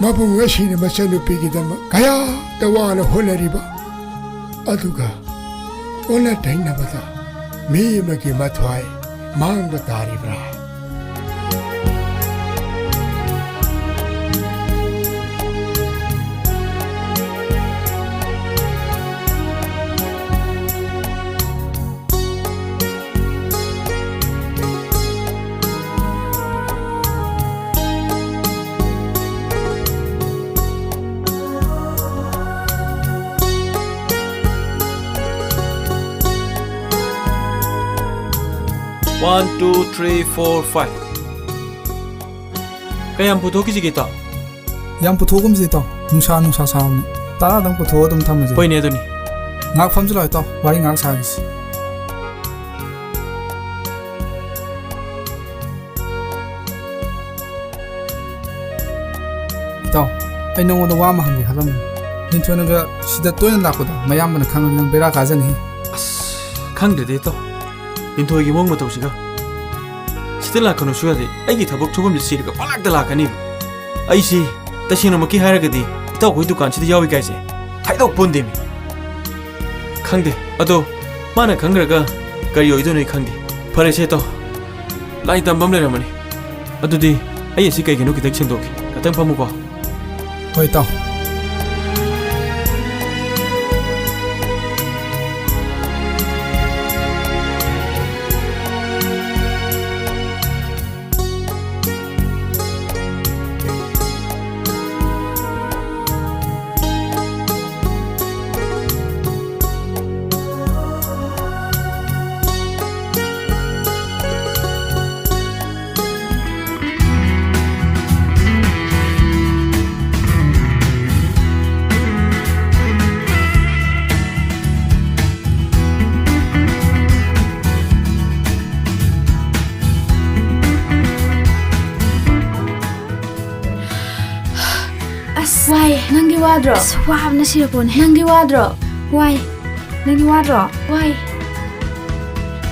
ꯃꯕꯨꯡ ꯑꯁꯤꯅ ꯃꯆꯟꯅꯨꯄꯤꯒꯤꯗꯃꯛ ꯀꯌꯥꯗ ꯋꯥꯅ ꯍꯣꯠꯅꯔꯤꯕ, ꯑꯗꯨꯒ ꯑꯣꯟꯅ ꯇꯩꯅꯕꯗ ꯃꯤ ꯑꯃꯒꯤ ꯃꯊ꯭ꯋꯥꯏ ꯃꯥꯡꯕ ꯇꯥꯔꯤꯕ꯭ꯔꯥ? One, two, three, four, five. ꯀꯌꯥꯝ ꯄꯨꯊꯣꯛꯈꯤꯁꯤꯒꯦ, ꯏꯇꯥꯎ? ꯌꯥꯝ ꯄꯨꯊꯣꯛꯀꯨꯝꯁꯦ, ꯏꯇꯥꯎ꯫ ꯅꯨꯡꯁꯥ, ꯅꯨꯡꯁꯥ ꯁꯥꯕꯅꯦ꯫ ꯇꯔꯥꯗꯪ ꯄꯨꯊꯣꯛꯑ ꯑꯗꯨꯝ ꯊꯝꯃꯁꯦ꯫ ꯍꯣꯏꯅꯦ, ꯑꯗꯨꯅꯤ꯫ ꯉꯥꯏꯍꯥꯛ ꯐꯝꯖꯤꯜꯂꯣ ꯏꯇꯥꯎ, ꯋꯥꯔꯤ ꯉꯥꯏꯍꯥꯛ ꯁꯥꯈꯤꯁꯤ꯫ ꯏꯇꯥꯎ, ꯑꯩ ꯅꯉꯣꯟꯗ ꯋꯥ ꯑꯃ ꯍꯪꯒꯦ ꯈꯜꯂꯝꯃꯤ꯫ ꯂꯤꯟꯊꯣꯏꯅꯒ ꯁꯤꯗ ꯇꯣꯏꯅ ꯂꯥꯛꯄꯗꯣ ꯃꯌꯥꯝꯕꯅ ꯈꯪꯉꯗꯤ ꯅꯪ ꯕꯦꯔꯥ ꯀꯥꯖꯅꯤ꯫ ꯑꯁ, ꯈꯪꯗ꯭ꯔꯦꯗ ꯏꯇꯥꯎ, ꯂꯤꯟꯊꯣꯏꯒꯤ ꯃꯑꯣꯡ ꯃꯇꯧꯁꯤꯒ꯫ ꯁꯤꯗ ꯂꯥꯛꯀꯅꯨꯁꯨ ꯌꯥꯗꯦ, ꯑꯩꯒꯤ ꯊꯕꯛ ꯁꯨꯐꯝꯁꯤ ꯁꯤꯔꯒ ꯄꯪꯂꯥꯛꯇ ꯂꯥꯛꯀꯅꯤꯕ꯫ ꯑꯩꯁꯤ ꯇꯁꯦꯡꯅꯃꯛꯀꯤ ꯍꯥꯏꯔꯒꯗꯤ ꯏꯇꯥꯎꯈꯣꯏ ꯗꯨꯀꯥꯟꯁꯤꯗ ꯌꯥꯎꯏ ꯀꯥꯏꯁꯦ ꯊꯥꯏꯗꯣꯛ ꯄꯣꯟꯗꯦꯃꯤ꯫ ꯈꯪꯗꯦ, ꯑꯗꯣ ꯃꯥꯅ ꯈꯪꯈ꯭ꯔꯒ ꯀꯔꯤ ꯑꯣꯏꯗꯣꯏꯅꯣ ꯑꯩ ꯈꯪꯗꯦ꯫ ꯐꯔꯦꯁꯦ ꯏꯇꯥꯎ, ꯂꯥꯏ ꯇꯝꯕ ꯑꯃ ꯂꯩꯔꯝꯃꯅꯤ꯫ ꯑꯗꯨꯗꯤ ꯑꯩ ꯑꯁꯤ ꯀꯩꯒꯤꯅꯣ ꯈꯤꯇꯪ ꯁꯦꯡꯗꯣꯛꯀꯦ꯫ ꯉꯥꯛꯇꯪ ꯐꯝꯃꯨꯀꯣ꯫ ꯍꯣꯏ ꯏꯇꯥꯎ꯫ ꯑꯁ, ꯋꯥꯏ꯫ ꯅꯪꯗꯤ ꯋꯥꯗ꯭ꯔꯣ? ꯑꯁ, ꯋꯥꯕꯅ ꯁꯤꯔꯄꯣꯠꯅꯦ꯫ ꯅꯪꯗꯤ ꯋꯥꯗ꯭ꯔꯣ? ꯋꯥꯏ꯫ ꯅꯪꯗꯤ ꯋꯥꯗ꯭ꯔꯣ? ꯋꯥꯏ꯫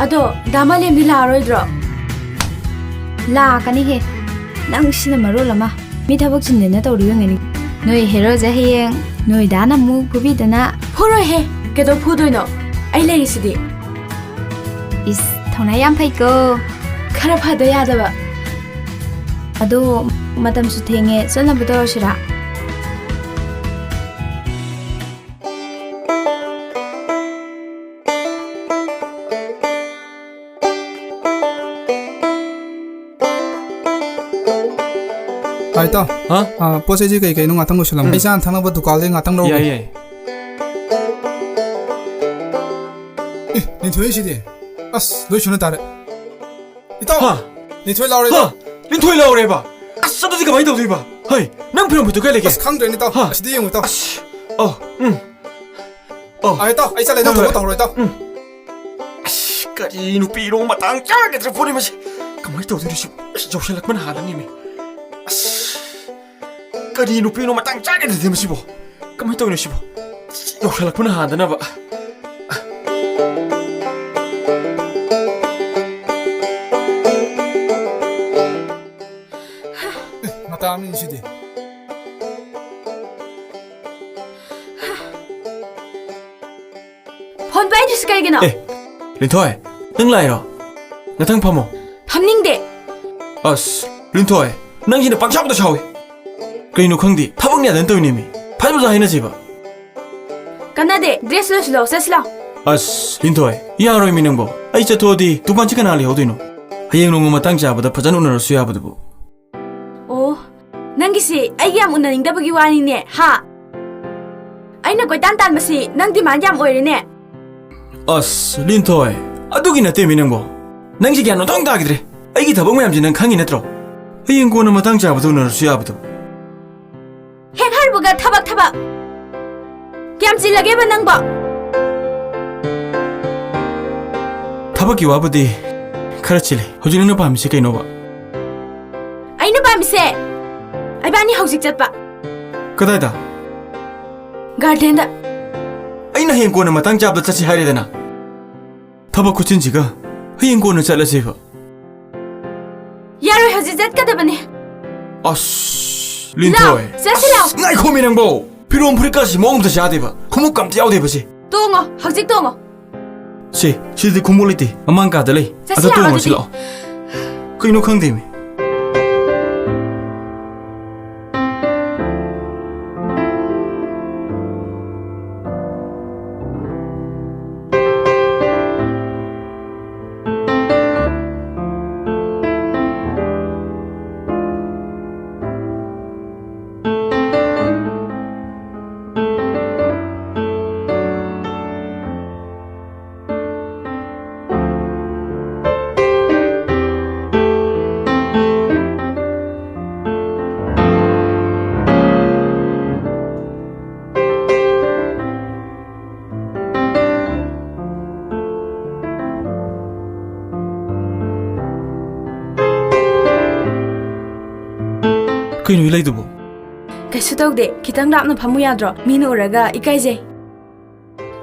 ꯑꯗꯣ, ꯗꯥ ꯃꯥꯂꯦꯝꯗꯤ ꯂꯥꯛꯑꯔꯣꯏꯗ꯭ꯔꯣ? ꯂꯥꯛꯀꯅꯤꯍꯦ꯫ ꯅꯪ ꯁꯤꯅ ꯃꯔꯣꯜ ꯑꯃ꯫ ꯃꯤ ꯊꯕꯛ ꯆꯤꯟꯗꯅ ꯇꯧꯔꯤ ꯑꯣꯏꯔꯝꯒꯅꯤ꯫ ꯅꯣꯏ ꯍꯦꯔꯣꯁꯦ ꯍꯌꯦꯡ ꯅꯣꯏ ꯗꯥꯅ ꯑꯃꯨꯛ ꯐꯨꯕꯤꯗꯅ꯫ ꯐꯨꯔꯣꯏꯍꯦ, ꯀꯩꯗꯧ ꯐꯨꯗꯣꯏꯅꯣ? ꯑꯩ ꯂꯩꯔꯤꯁꯤꯗꯤ꯫ ꯏꯁ, ꯊꯧꯅꯥ ꯌꯥꯝ ꯐꯩꯀꯣ꯫ ꯈꯔ ꯐꯗ ꯌꯥꯗꯕ꯫ ꯑꯗꯣ, ꯃꯇꯝꯁꯨ ꯊꯦꯡꯉꯦ, ꯆꯠꯅꯕ ꯇꯧꯔꯁꯤꯔꯥ? ꯍꯥꯏ, ꯏꯇꯥꯎ꯫ ꯍꯥ? ꯑꯥ, ꯄꯣꯠ ꯆꯩꯁꯤ ꯀꯩ ꯀꯩꯅꯣ ꯉꯥꯛꯇꯪ ꯂꯣꯏꯁꯤꯜꯂꯝꯒꯦ꯫ ꯎꯝ꯫ ꯑꯩ ꯆꯥꯅ ꯊꯛꯅꯕ ꯗꯨꯀꯥꯟꯗꯩ ꯉꯥꯛꯇꯪ ꯂꯧꯔꯨꯒꯦ꯫ ꯌꯥꯏ, ꯌꯥꯏ꯫ ꯑꯦ, ꯂꯤꯟꯊꯣꯏꯁꯤꯗꯤ꯫ ꯑꯁ, ꯂꯣꯏ ꯁꯨꯅ ꯇꯥꯔꯦ꯫ ꯏꯇꯥꯎ! ꯍꯥ? ꯂꯤꯟꯊꯣꯏ ꯂꯥꯎꯔꯦ, ꯍꯥ? ꯏꯇꯥꯎ! ꯂꯤꯟꯊꯣꯏ ꯂꯥꯎꯔꯦꯕ? ꯑꯁ, ꯑꯗꯨꯗꯤ ꯀꯃꯥꯏꯅ ꯇꯧꯗꯣꯏꯕ? ꯍꯩ, ꯅꯪ ꯐꯤꯔꯣꯟ ꯐꯤꯠꯇꯨ ꯀꯥꯏ ꯂꯩꯒꯦ? ꯑꯁ, ꯈꯪꯗ꯭ꯔꯦꯅꯦ, ꯏꯇꯥꯎ꯫ ꯍꯥ? ꯑꯁꯤꯗ ꯌꯦꯡꯉꯨ, ꯏꯇꯥꯎ꯫ ꯑꯁ꯫ ꯑꯣ, ꯎꯝ꯫ ꯑꯣ꯫ ꯑꯥ, ꯏꯇꯥꯎ, ꯑꯩ ꯆꯠꯂꯦ, ꯅꯪ ꯍꯣꯏ, ꯊꯣꯛꯄ ꯍꯣꯏ꯫ ꯇꯧꯍꯧꯔꯣ, ꯏꯇꯥꯎ꯫ ꯎꯝ꯫ ꯑꯁ, ꯀꯔꯤ ꯅꯨꯄꯤꯅꯣ ꯃꯇꯥꯡ ꯆꯥꯒꯗ꯭ꯔ ꯄꯣꯠꯅꯤ ꯃꯁꯤ꯫ ꯀꯃꯥꯏꯅ ꯇꯧꯗꯣꯏꯅꯣ ꯁꯤꯕꯨ? ꯑꯁ, ꯌꯧꯁꯜꯂꯛꯄꯅ ꯍꯥꯜꯂꯅꯤꯃꯤ꯫ ꯑꯁ, ꯀꯔꯤ ꯅꯨꯄꯤꯅꯣ ꯃꯇꯥꯡ ꯆꯥꯒꯗ꯭ꯔꯗꯤ ꯃꯁꯤꯕꯨ? ꯀꯃꯥꯏꯅ ꯇꯧꯔꯤꯅꯣ ꯁꯤꯕꯣ? ꯌꯧꯁꯜꯂꯛꯄꯅ ꯍꯥꯟꯗꯅꯕ꯫ ꯑꯦ, ꯃꯇꯥ ꯑꯃꯅꯤ ꯁꯤꯗꯤ꯫ ꯐꯣꯟ ꯄꯥꯏꯗ꯭ꯔꯤꯁꯤ ꯀꯩꯒꯤꯅꯣ? ꯑꯦ, ꯂꯤꯟꯊꯣꯏ, ꯅꯪ ꯂꯥꯛꯏꯔꯣ? ꯉꯥꯛꯇꯪ ꯐꯝꯃꯣ꯫ ꯐꯝꯅꯤꯡꯗꯦ꯫ ꯑꯁ, ꯂꯤꯟꯊꯣꯏ, ꯅꯪꯁꯤꯅ ꯄꯪꯁꯥꯎꯗ ꯁꯥꯎꯏ꯫ ꯀꯩꯅꯣ ꯈꯪꯗꯦ, ꯊꯕꯛꯅꯦ ꯑꯗꯨꯅ ꯇꯧꯔꯤꯅꯦꯃꯤ꯫ ꯐꯖ ꯐꯖ ꯍꯥꯏꯅꯁꯦꯕ꯫ ꯀꯥꯟꯅꯗꯦ, ꯗ꯭ꯔꯦꯁ ꯂꯣꯏꯁꯤꯜꯂꯣ, ꯆꯠꯁꯤ ꯂꯥꯎ꯫ ꯑꯁ, ꯂꯤꯟꯊꯣꯏ, ꯌꯥꯔꯣꯏꯃꯤ ꯅꯪꯕꯣ꯫ ꯑꯩ ꯆꯠꯊꯣꯛꯑꯗꯤ ꯗꯨꯀꯥꯟꯁꯤ ꯀꯅꯥ ꯂꯩꯍꯧꯗꯣꯏꯅꯣ? ꯍꯌꯦꯡ ꯅꯣꯡꯃ ꯃꯇꯥꯡ ꯆꯥꯕꯗ ꯐꯖꯅ ꯎꯅꯔꯁꯨ ꯌꯥꯕꯗꯨꯕꯨ꯫ ꯑꯣ, ꯅꯪꯒꯤꯁꯤ ꯑꯩꯒꯤ ꯌꯥꯝ ꯎꯅꯅꯤꯡꯗꯕꯒꯤ ꯋꯥꯅꯤꯅꯦ, ꯍꯥ? ꯑꯩꯅ ꯀꯣꯏꯇꯥꯟ ꯇꯥꯟꯕꯁꯤ ꯅꯪ ꯗꯤꯃꯥꯟ ꯌꯥꯝ ꯑꯣꯏꯔꯦꯅꯦ꯫ ꯑꯁ, ꯂꯤꯟꯊꯣꯏ, ꯑꯗꯨꯒꯤ ꯅꯠꯇꯦꯃꯤ ꯅꯪꯕꯣ꯫ ꯅꯪꯁꯤ ꯒ꯭ꯌꯥꯟ ꯑꯣꯟꯊꯣꯛ ꯇꯥꯈꯤꯗ꯭ꯔꯦ꯫ ꯑꯩꯒꯤ ꯊꯕꯛ ꯃꯌꯥꯝꯁꯤ ꯅꯪ ꯈꯪꯉꯤ ꯅꯠꯇ꯭ꯔꯣ? ꯍꯌꯦꯡ ꯀꯣꯟꯅ ꯃꯇꯥꯡ ꯆꯥꯕꯗ ꯎꯅꯔꯁꯨ ꯌꯥꯕꯗꯨ꯫ ꯍꯦꯛ ꯍꯥꯏꯔꯨꯕꯒ ꯊꯕꯛ, ꯊꯕꯛ꯫ ꯀꯌꯥꯝ ꯆꯤꯜꯂꯒꯦꯕ ꯅꯪꯕꯣ? ꯊꯕꯛꯀꯤ ꯋꯥꯕꯨꯗꯤ ꯈꯔ ꯆꯤꯜꯂꯤ꯫ ꯍꯧꯖꯤꯛ ꯅꯪꯅ ꯄꯥꯝꯃꯤꯁꯤ ꯀꯩꯅꯣꯕ? ꯑꯩꯅ ꯄꯥꯝꯃꯤꯁꯦ, ꯏꯕꯥꯅꯤ ꯍꯧꯖꯤꯛ ꯆꯠꯄ꯫ ꯀꯗꯥꯏꯗ? ꯒꯥꯔꯗꯦꯟꯗ꯫ ꯑꯩꯅ ꯍꯌꯦꯡ ꯀꯣꯟꯅ ꯃꯇꯥꯡ ꯆꯥꯕꯗ ꯆꯠꯁꯤ ꯍꯥꯏꯔꯦꯗꯅ꯫ ꯊꯕꯛ ꯈꯨꯠꯆꯤꯟꯁꯤꯒ ꯍꯌꯦꯡ ꯀꯣꯟꯅ ꯆꯠꯂꯁꯦꯕ꯫ ꯌꯥꯔꯣꯏ, ꯍꯧꯖꯤꯛ ꯆꯠꯀꯗꯕꯅꯦ꯫ ꯑꯁ, ꯂꯤꯟꯊꯣꯏ꯫ ꯂꯥꯎ, ꯆꯠꯁꯤ ꯂꯥꯎ꯫ ꯑꯁ, ꯉꯥꯏꯈꯣꯃꯤ ꯅꯪꯕꯣ꯫ ꯐꯤꯔꯣꯝ ꯐꯨꯔꯤꯠꯀꯥꯁꯤ ꯃꯑꯣꯡ ꯑꯝꯇ ꯆꯥꯗꯦꯕ꯫ ꯈꯣꯡꯎꯞꯀ ꯑꯝꯇ ꯌꯥꯎꯗꯦꯕ ꯁꯤ꯫ ꯇꯣꯡꯉꯣ, ꯍꯧꯖꯤꯛ ꯇꯣꯡꯉꯣ꯫ ꯁꯤ, ꯁꯤꯗꯤ ꯈꯣꯡꯎꯞ ꯂꯩꯇꯦ꯫ ꯃꯃꯥꯡ ꯀꯥꯗ ꯂꯩ꯫ ꯆꯠꯁꯤ ꯑꯗ ꯂꯥꯛꯑꯣ ꯇꯣꯡꯉꯁꯤ ꯑꯗꯨꯗꯤ꯫ ꯂꯥꯛꯑꯣ꯫ ꯀꯩꯅꯣ ꯈꯪꯗꯦꯃꯤ꯫ ꯀꯩꯅꯣ ꯏꯂꯩꯗꯨꯕꯨ? ꯀꯩꯁꯨ ꯇꯧꯗꯦ, ꯈꯤꯇꯪ ꯂꯥꯞꯅ ꯐꯝꯃꯨ ꯌꯥꯗ꯭ꯔꯣ? ꯃꯤꯅ ꯎꯔꯒ ꯏꯀꯥꯏꯖꯩ꯫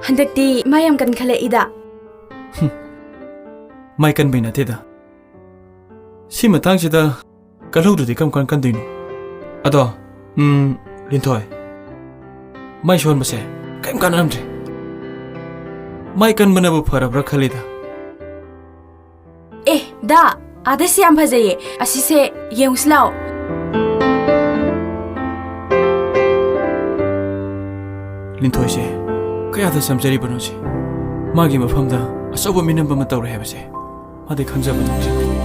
ꯍꯟꯗꯛꯇꯤ ꯃꯥ ꯌꯥꯝ ꯀꯟꯈꯠꯂꯛꯏꯗ꯫ ꯃꯥꯏ ꯀꯟꯕꯩ ꯅꯠꯇꯦꯗ꯫ ꯁꯤ ꯃꯇꯥꯡꯁꯤꯗ ꯀꯜꯍꯧꯗ꯭ꯔꯗꯤ ꯀꯔꯝ ꯀꯥꯟ ꯀꯟꯗꯣꯏꯅꯣ? ꯑꯗꯣ, ꯎꯝ, ꯂꯤꯟꯊꯣꯏ, ꯃꯥꯏ ꯁꯣꯟꯕꯁꯦ ꯀꯔꯤꯝ ꯀꯥꯟꯅꯔꯝꯗ꯭ꯔꯦ꯫ ꯃꯥꯏ ꯀꯟꯕꯅꯕꯨ ꯐꯔꯕ꯭ꯔꯥ ꯈꯜꯂꯤꯗ꯫ ꯑꯦ, ꯗꯥ, ꯑꯥꯗ ꯁꯤ ꯌꯥꯝ ꯐꯖꯩꯌꯦ, ꯑꯁꯤꯁꯦ ꯌꯦꯡꯉꯨꯁꯤ ꯂꯥꯛꯑꯣ꯫ ꯂꯤꯟꯊꯣꯏꯁꯦ ꯀꯌꯥꯗ ꯆꯝꯖꯔꯤꯕꯅꯣ ꯁꯤ? ꯃꯥꯒꯤ ꯃꯐꯝꯗ ꯑꯆꯧꯕ ꯃꯤꯅꯝꯕ ꯑꯃ ꯇꯧꯔꯦ ꯍꯥꯏꯕꯁꯦ ꯃꯥꯗꯤ ꯈꯪꯖꯕ ꯅꯠꯇ꯭ꯔꯦ꯫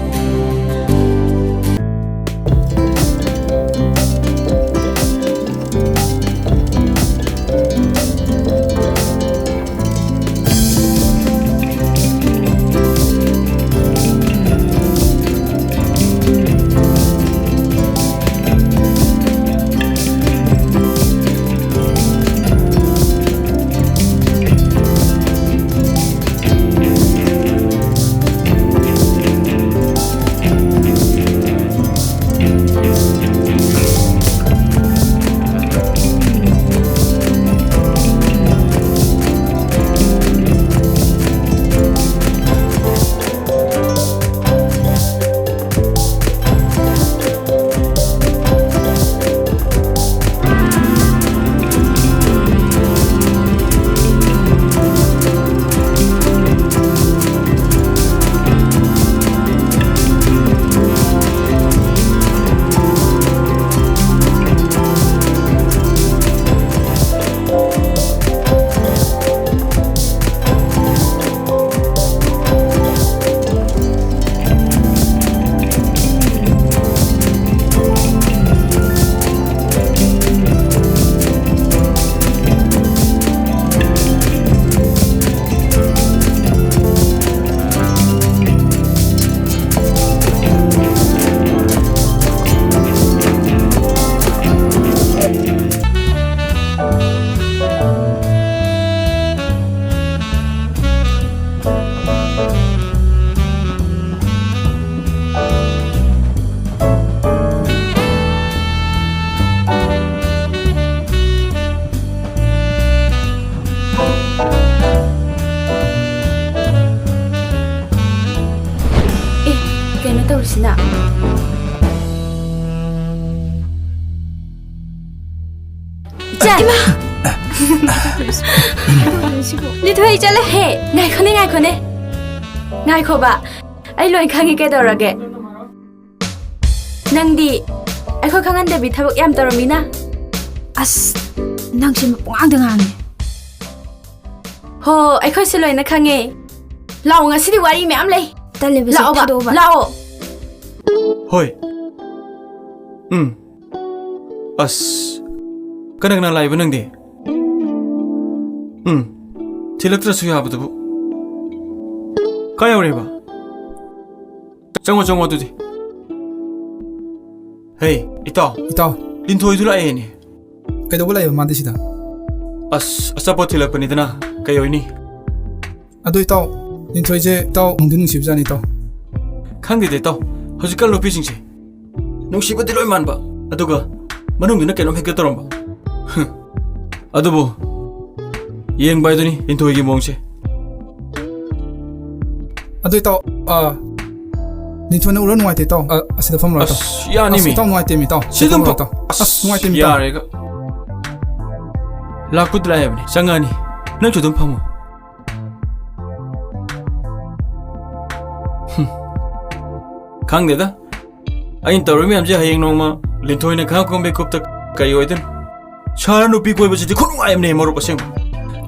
ꯏꯆꯦ! ꯏꯃꯥ! ꯂꯤꯟꯊꯣꯏ, ꯆꯠꯂꯣ꯫ ꯍꯦ, ꯉꯥꯏꯈꯣꯅꯦ, ꯉꯥꯏꯈꯣꯅꯦ꯫ ꯉꯥꯏꯈꯣꯕ꯫ ꯑꯩ ꯂꯣꯏ ꯈꯪꯉꯤ, ꯀꯩꯗꯧꯔꯒꯦ? ꯅꯪꯗꯤ ꯑꯩꯈꯣꯏ ꯈꯪꯍꯟꯗꯕꯤ ꯊꯕꯛ ꯌꯥꯝ ꯇꯧꯔꯝꯃꯤꯅ꯫ ꯑꯁ, ꯅꯪꯁꯦ ꯄꯨꯡꯉꯥꯡꯗ ꯉꯥꯡꯉꯦ꯫ ꯍꯣ, ꯑꯩꯈꯣꯏꯁꯨ ꯂꯣꯏꯅ ꯈꯪꯉꯦ꯫ ꯂꯥꯛꯑꯣ, ꯉꯁꯤꯗꯤ ꯋꯥꯔꯤ ꯃꯌꯥꯝ ꯂꯩ꯫ ꯇꯜꯂꯦꯕ, ꯁꯤ ꯂꯥꯛꯑꯣꯕ, ꯊꯥꯗꯣꯛꯑꯣꯕ꯫ ꯂꯥꯛꯑꯣ꯫ ꯍꯣꯏ꯫ ꯎꯝ꯫ ꯑꯁ, ꯀꯅꯥ ꯀꯅꯥ ꯂꯥꯛꯏꯕ ꯅꯪꯗꯤ? ꯎꯝ, ꯊꯤꯜꯂꯛꯇ꯭ꯔꯁꯨ ꯌꯥꯕꯗꯨꯕꯨ꯫ ꯀꯥꯏ ꯌꯧꯔꯦꯕ? ꯆꯪꯉꯣ, ꯆꯪꯉꯣ ꯑꯗꯨꯗꯤ꯫ ꯍꯦ, ꯏꯇꯥꯎ꯫ ꯏꯇꯥꯎ꯫ ꯂꯤꯟꯊꯣꯏꯗꯨ ꯂꯥꯛꯑꯦꯅꯦ꯫ ꯀꯩꯗꯧꯕ ꯂꯥꯛꯏꯕ ꯃꯥꯗꯤ ꯁꯤꯗ? ꯑꯁ, ꯑꯆꯥꯄꯣꯠ ꯊꯤꯜꯂꯛꯄꯅꯤꯗꯅ, ꯀꯩ ꯑꯣꯏꯅꯤ? ꯑꯗꯣ ꯏꯇꯥꯎ, ꯂꯤꯟꯊꯣꯏꯁꯦ ꯏꯇꯥꯎ ꯅꯨꯡꯗꯤ ꯅꯨꯡꯁꯤꯕꯖꯥꯠꯅꯤ ꯏꯇꯥꯎ꯫ ꯈꯪꯗꯦꯗ ꯏꯇꯥꯎ, ꯍꯧꯖꯤꯛꯀꯥꯟ ꯅꯨꯄꯤꯁꯤꯡꯁꯦ ꯅꯨꯡꯁꯤꯕꯗꯤ ꯂꯣꯏ ꯃꯥꯟꯕ, ꯑꯗꯨꯒ ꯃꯅꯨꯡꯗꯨꯅ ꯀꯩꯅꯣꯝ ꯍꯦꯛꯇ ꯇꯧꯔꯝꯕ꯫ ꯍꯨꯝ꯫ ꯑꯗꯨꯕꯨ ꯌꯦꯡꯕ ꯍꯥꯏꯗꯨꯅꯤ ꯂꯤꯟꯊꯣꯏꯒꯤ ꯃꯑꯣꯡꯁꯦ꯫ ꯑꯗꯨ ꯏꯇꯥꯎ, ꯑ, ꯂꯤꯟꯊꯣꯏꯅ ꯎꯔ ꯅꯨꯡꯉꯥꯏꯇꯦ ꯏꯇꯥꯎ꯫ ꯑ, ꯑꯁꯤꯗ ꯐꯝꯃꯨꯔꯣ ꯏꯇꯥꯎ꯫ ꯑꯁ, ꯌꯥꯅꯤ ꯑꯁ, ꯃꯤ꯫ ꯏꯇꯥꯎ ꯅꯨꯡꯉꯥꯏꯇꯦ ꯃꯤ ꯏꯇꯥꯎ꯫ ꯁꯤ ꯑꯗꯨꯝ ꯐꯝꯃꯨꯔꯣ ꯐꯝ-, ꯏꯇꯥꯎ꯫ ꯑꯁ, ꯑꯁ, ꯅꯨꯡꯉꯥꯏꯇꯦ ꯃꯤ ꯏꯇꯥꯎ꯫ ꯌꯥꯔꯦꯒ꯫ ꯂꯥꯛꯄꯨꯗꯤ ꯂꯥꯛꯑꯦ ꯍꯥꯏꯕꯅꯤ, ꯆꯪꯉꯛꯑꯅꯤ꯫ ꯅꯪꯁꯨ ꯑꯗꯨꯝ ꯐꯝꯃꯣ꯫ ꯍꯨꯝ꯫ ꯈꯪꯗꯦꯗ꯫ ꯑꯩꯅ ꯇꯧꯔꯤ ꯃꯌꯥꯝꯁꯦ ꯍꯌꯦꯡ ꯅꯣꯡꯃ ꯂꯤꯟꯊꯣꯏꯅ ꯈꯪꯉꯛꯄ ꯃꯤꯀꯨꯞꯇ ꯀꯔꯤ ꯑꯣꯏꯗꯣꯏꯅꯣ? ꯁꯍꯔ ꯅꯨꯄꯤ ꯀꯣꯏꯕꯁꯤꯗꯤ ꯈꯨꯅꯨꯡꯉꯥꯏ ꯑꯃꯅꯦ ꯃꯔꯨꯞ, ꯑꯁꯦꯡꯕ꯫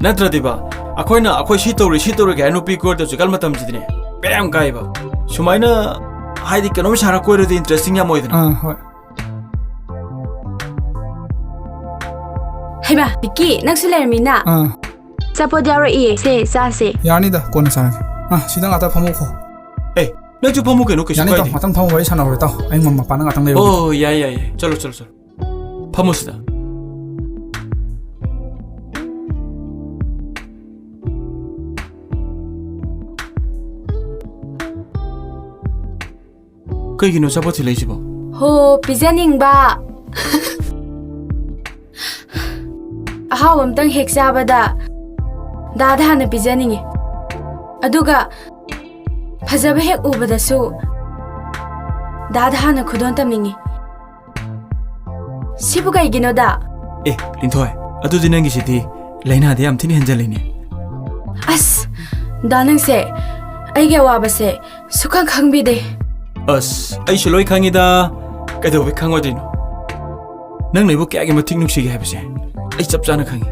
ꯅꯠꯇ꯭ꯔꯗꯤꯕ, ꯑꯩꯈꯣꯏꯅ ꯑꯩꯈꯣꯏ ꯁꯤ ꯇꯧꯔꯤ, ꯁꯤ ꯇꯧꯔꯤ ꯀꯥꯏꯅ ꯅꯨꯄꯤ ꯀꯣꯏꯔꯗꯤ ꯍꯧꯖꯤꯛꯀꯥꯟ ꯃꯇꯝꯁꯤꯗꯤꯅꯦ, ꯕꯦꯔꯥ ꯌꯥꯝ ꯀꯥꯏꯕ꯫ ꯁꯨꯃꯥꯏꯅ ꯍꯥꯏꯗꯤ ꯀꯩꯅꯣꯝ ꯁꯥꯟꯅ ꯀꯣꯏꯔꯗꯤ interesting ꯌꯥꯝ ꯑꯣꯏꯗꯅ꯫ ꯑꯥ, ꯍꯣꯏ꯫ ꯍꯩꯃꯥ, ꯕꯤꯀꯤ, ꯅꯪꯁꯨ ꯂꯩꯔꯝꯃꯤꯅ? ꯑꯥ꯫ ꯑꯆꯥꯄꯣꯠ ꯌꯥꯎꯔꯛꯏꯌꯦ, ꯁꯦ, ꯆꯥꯁꯦ꯫ ꯌꯥꯔꯅꯤꯗ, ꯀꯣꯟꯅ ꯆꯥꯔꯒꯦ꯫ ꯑꯥ, ꯁꯤꯗ ꯉꯥꯛꯇ ꯐꯝꯃꯣꯀꯣ꯫ ꯑꯦ, ꯅꯪꯁꯨ ꯐꯝꯃꯨ ꯀꯩꯅꯣ, ꯀꯩꯁꯨ ꯌꯥꯅꯤ ꯏꯇꯥꯎ, ꯀꯥꯏꯗꯦ꯫ ꯉꯥꯛꯇꯪ ꯐꯝꯃ ꯋꯥꯔꯤ ꯁꯥꯟꯅꯍꯧꯔꯦ ꯏꯇꯥꯎ꯫ ꯑꯩ ꯃꯄꯥꯟꯗ ꯉꯥꯛꯇꯪ ꯂꯩꯔꯨꯒꯦ꯫ ꯑꯣ, ꯌꯥꯏ, ꯌꯥꯏ, ꯌꯥꯏ꯫ ꯆꯠꯂꯣ, ꯆꯠꯂꯣ, ꯆꯠꯂꯣ꯫ ꯐꯝꯃꯣ ꯁꯤꯗ꯫ ꯀꯩꯒꯤꯅꯣ ꯑꯆꯥꯄꯣꯠ ꯊꯤꯜꯂꯛꯏꯁꯤꯕꯣ? ꯍꯣ, ꯄꯤꯖꯅꯤꯡꯕ꯫ ꯑꯍꯥꯎꯕ ꯑꯝꯇꯪ ꯍꯦꯛ ꯆꯥꯕꯗ ꯗꯥꯗ ꯍꯥꯟꯅ ꯄꯤꯖꯅꯤꯡꯉꯤ꯫ ꯑꯗꯨꯒ ꯐꯖꯕ ꯍꯦꯛ ꯎꯕꯗꯁꯨ ꯗꯥꯗ ꯍꯥꯟꯅ ꯈꯨꯗꯣꯜ ꯇꯝꯅꯤꯡꯉꯤ꯫ ꯁꯤꯕꯨ ꯀꯩꯒꯤꯅꯣꯗ? ꯑꯦ, ꯂꯤꯟꯊꯣꯏ, ꯑꯗꯨꯗꯤ ꯅꯪꯒꯤꯁꯤꯗꯤ ꯂꯥꯏꯅꯥꯗꯤ ꯌꯥꯝ ꯊꯤꯅ ꯍꯦꯟꯖꯜꯂꯤꯅꯦ꯫ ꯑꯁ, ꯗꯥ ꯅꯪꯁꯦ ꯑꯩꯒꯤ ꯑꯋꯥꯕꯁꯦ ꯁꯨꯈꯪ ꯈꯪꯕꯤꯗꯦ꯫ ꯑꯁ, ꯑꯩꯁꯨ ꯂꯣꯏ ꯈꯪꯉꯤꯗ꯫ ꯀꯩꯗꯧꯕꯩ ꯈꯪꯉꯣꯏꯗꯣꯏꯅꯣ? ꯅꯪꯅ ꯑꯩꯕꯨ ꯀꯌꯥꯒꯤ ꯃꯇꯤꯛ ꯅꯨꯡꯁꯤꯒꯦ ꯍꯥꯏꯕꯁꯦ ꯑꯩ ꯆꯞ ꯆꯥꯅ ꯈꯪꯉꯤ꯫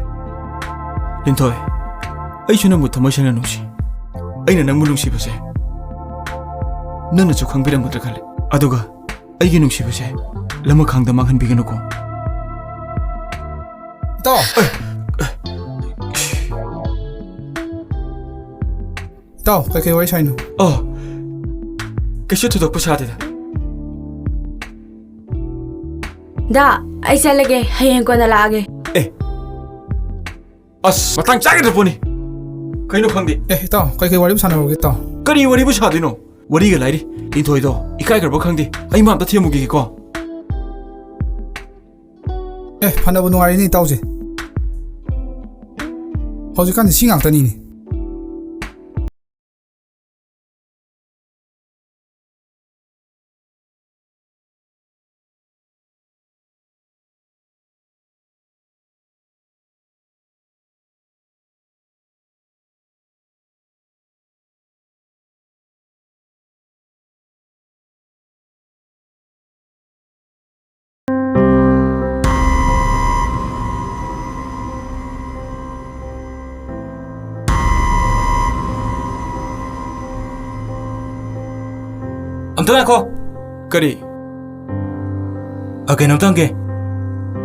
ꯂꯤꯟꯊꯣꯏ, ꯑꯩꯁꯨ ꯅꯪꯕꯨ ꯊꯃꯣꯏ ꯁꯦꯡꯅ ꯅꯨꯡꯁꯤ꯫ ꯑꯩꯅ ꯅꯪꯕꯨ ꯅꯨꯡꯁꯤꯕꯁꯦ ꯅꯪꯅꯁꯨ ꯈꯪꯕꯤꯔꯝꯒꯗ꯭ꯔꯥ ꯈꯜꯂꯦ꯫ ꯑꯗꯨꯒ ꯑꯩꯒꯤ ꯅꯨꯡꯁꯤꯕꯁꯦ ꯂꯃꯈꯥꯡꯗ ꯃꯥꯡꯍꯟꯕꯤꯒꯅꯨꯀꯣ꯫ ꯏꯇꯥꯎ! ꯏꯇꯥꯎ, ꯀꯩꯀꯩ ꯋꯥꯔꯤ ꯁꯥꯏꯅꯣ? ꯑꯣ, ꯀꯩꯁꯨ ꯊꯣꯏꯗꯣꯛꯄ ꯁꯥꯗꯦꯗ꯫ ꯗꯥ, ꯑꯩ ꯆꯠꯂꯒꯦ, ꯍꯌꯦꯡ ꯀꯣꯟꯅ ꯂꯥꯛꯑꯒꯦ꯫ ꯑꯦ, ꯑꯁ, ꯃꯇꯥꯡ ꯆꯥꯒꯗ꯭ꯔ ꯄꯣꯠꯅꯤ꯫ ꯀꯩꯅꯣ ꯈꯪꯗꯦ꯫ ꯑꯦ, ꯏꯇꯥꯎ, ꯀꯩꯀꯩ ꯋꯥꯔꯤꯕꯨ ꯁꯥꯟꯅꯔꯨꯒꯦ, ꯏꯇꯥꯎ? ꯀꯔꯤ ꯋꯥꯔꯤꯕꯨ ꯁꯥꯗꯣꯏꯅꯣ? ꯋꯥꯔꯤꯒ ꯂꯥꯏꯔꯤ꯫ ꯂꯤꯟꯊꯣꯏꯗꯣ ꯏꯀꯥꯏꯈ꯭ꯔꯕ ꯈꯪꯗꯦ꯫ ꯑꯩ ꯃꯥ ꯑꯝꯇ ꯊꯦꯝꯃꯨꯈꯤꯒꯦꯀꯣ꯫ ꯑꯦ, ꯐꯅꯕꯨ ꯅꯨꯡꯉꯥꯏꯔꯤꯅꯤ ꯏꯇꯥꯎꯁꯦ꯫ ꯍꯧꯖꯤꯛꯀꯥꯟꯗꯤ ꯁꯤ ꯉꯥꯛꯇꯅꯤꯅꯦ꯫ ꯑꯝꯇ ꯉꯥꯏꯈꯣ꯫ ꯀꯔꯤ? ꯑ, ꯀꯩꯅꯣꯝꯇ ꯍꯪꯒꯦ꯫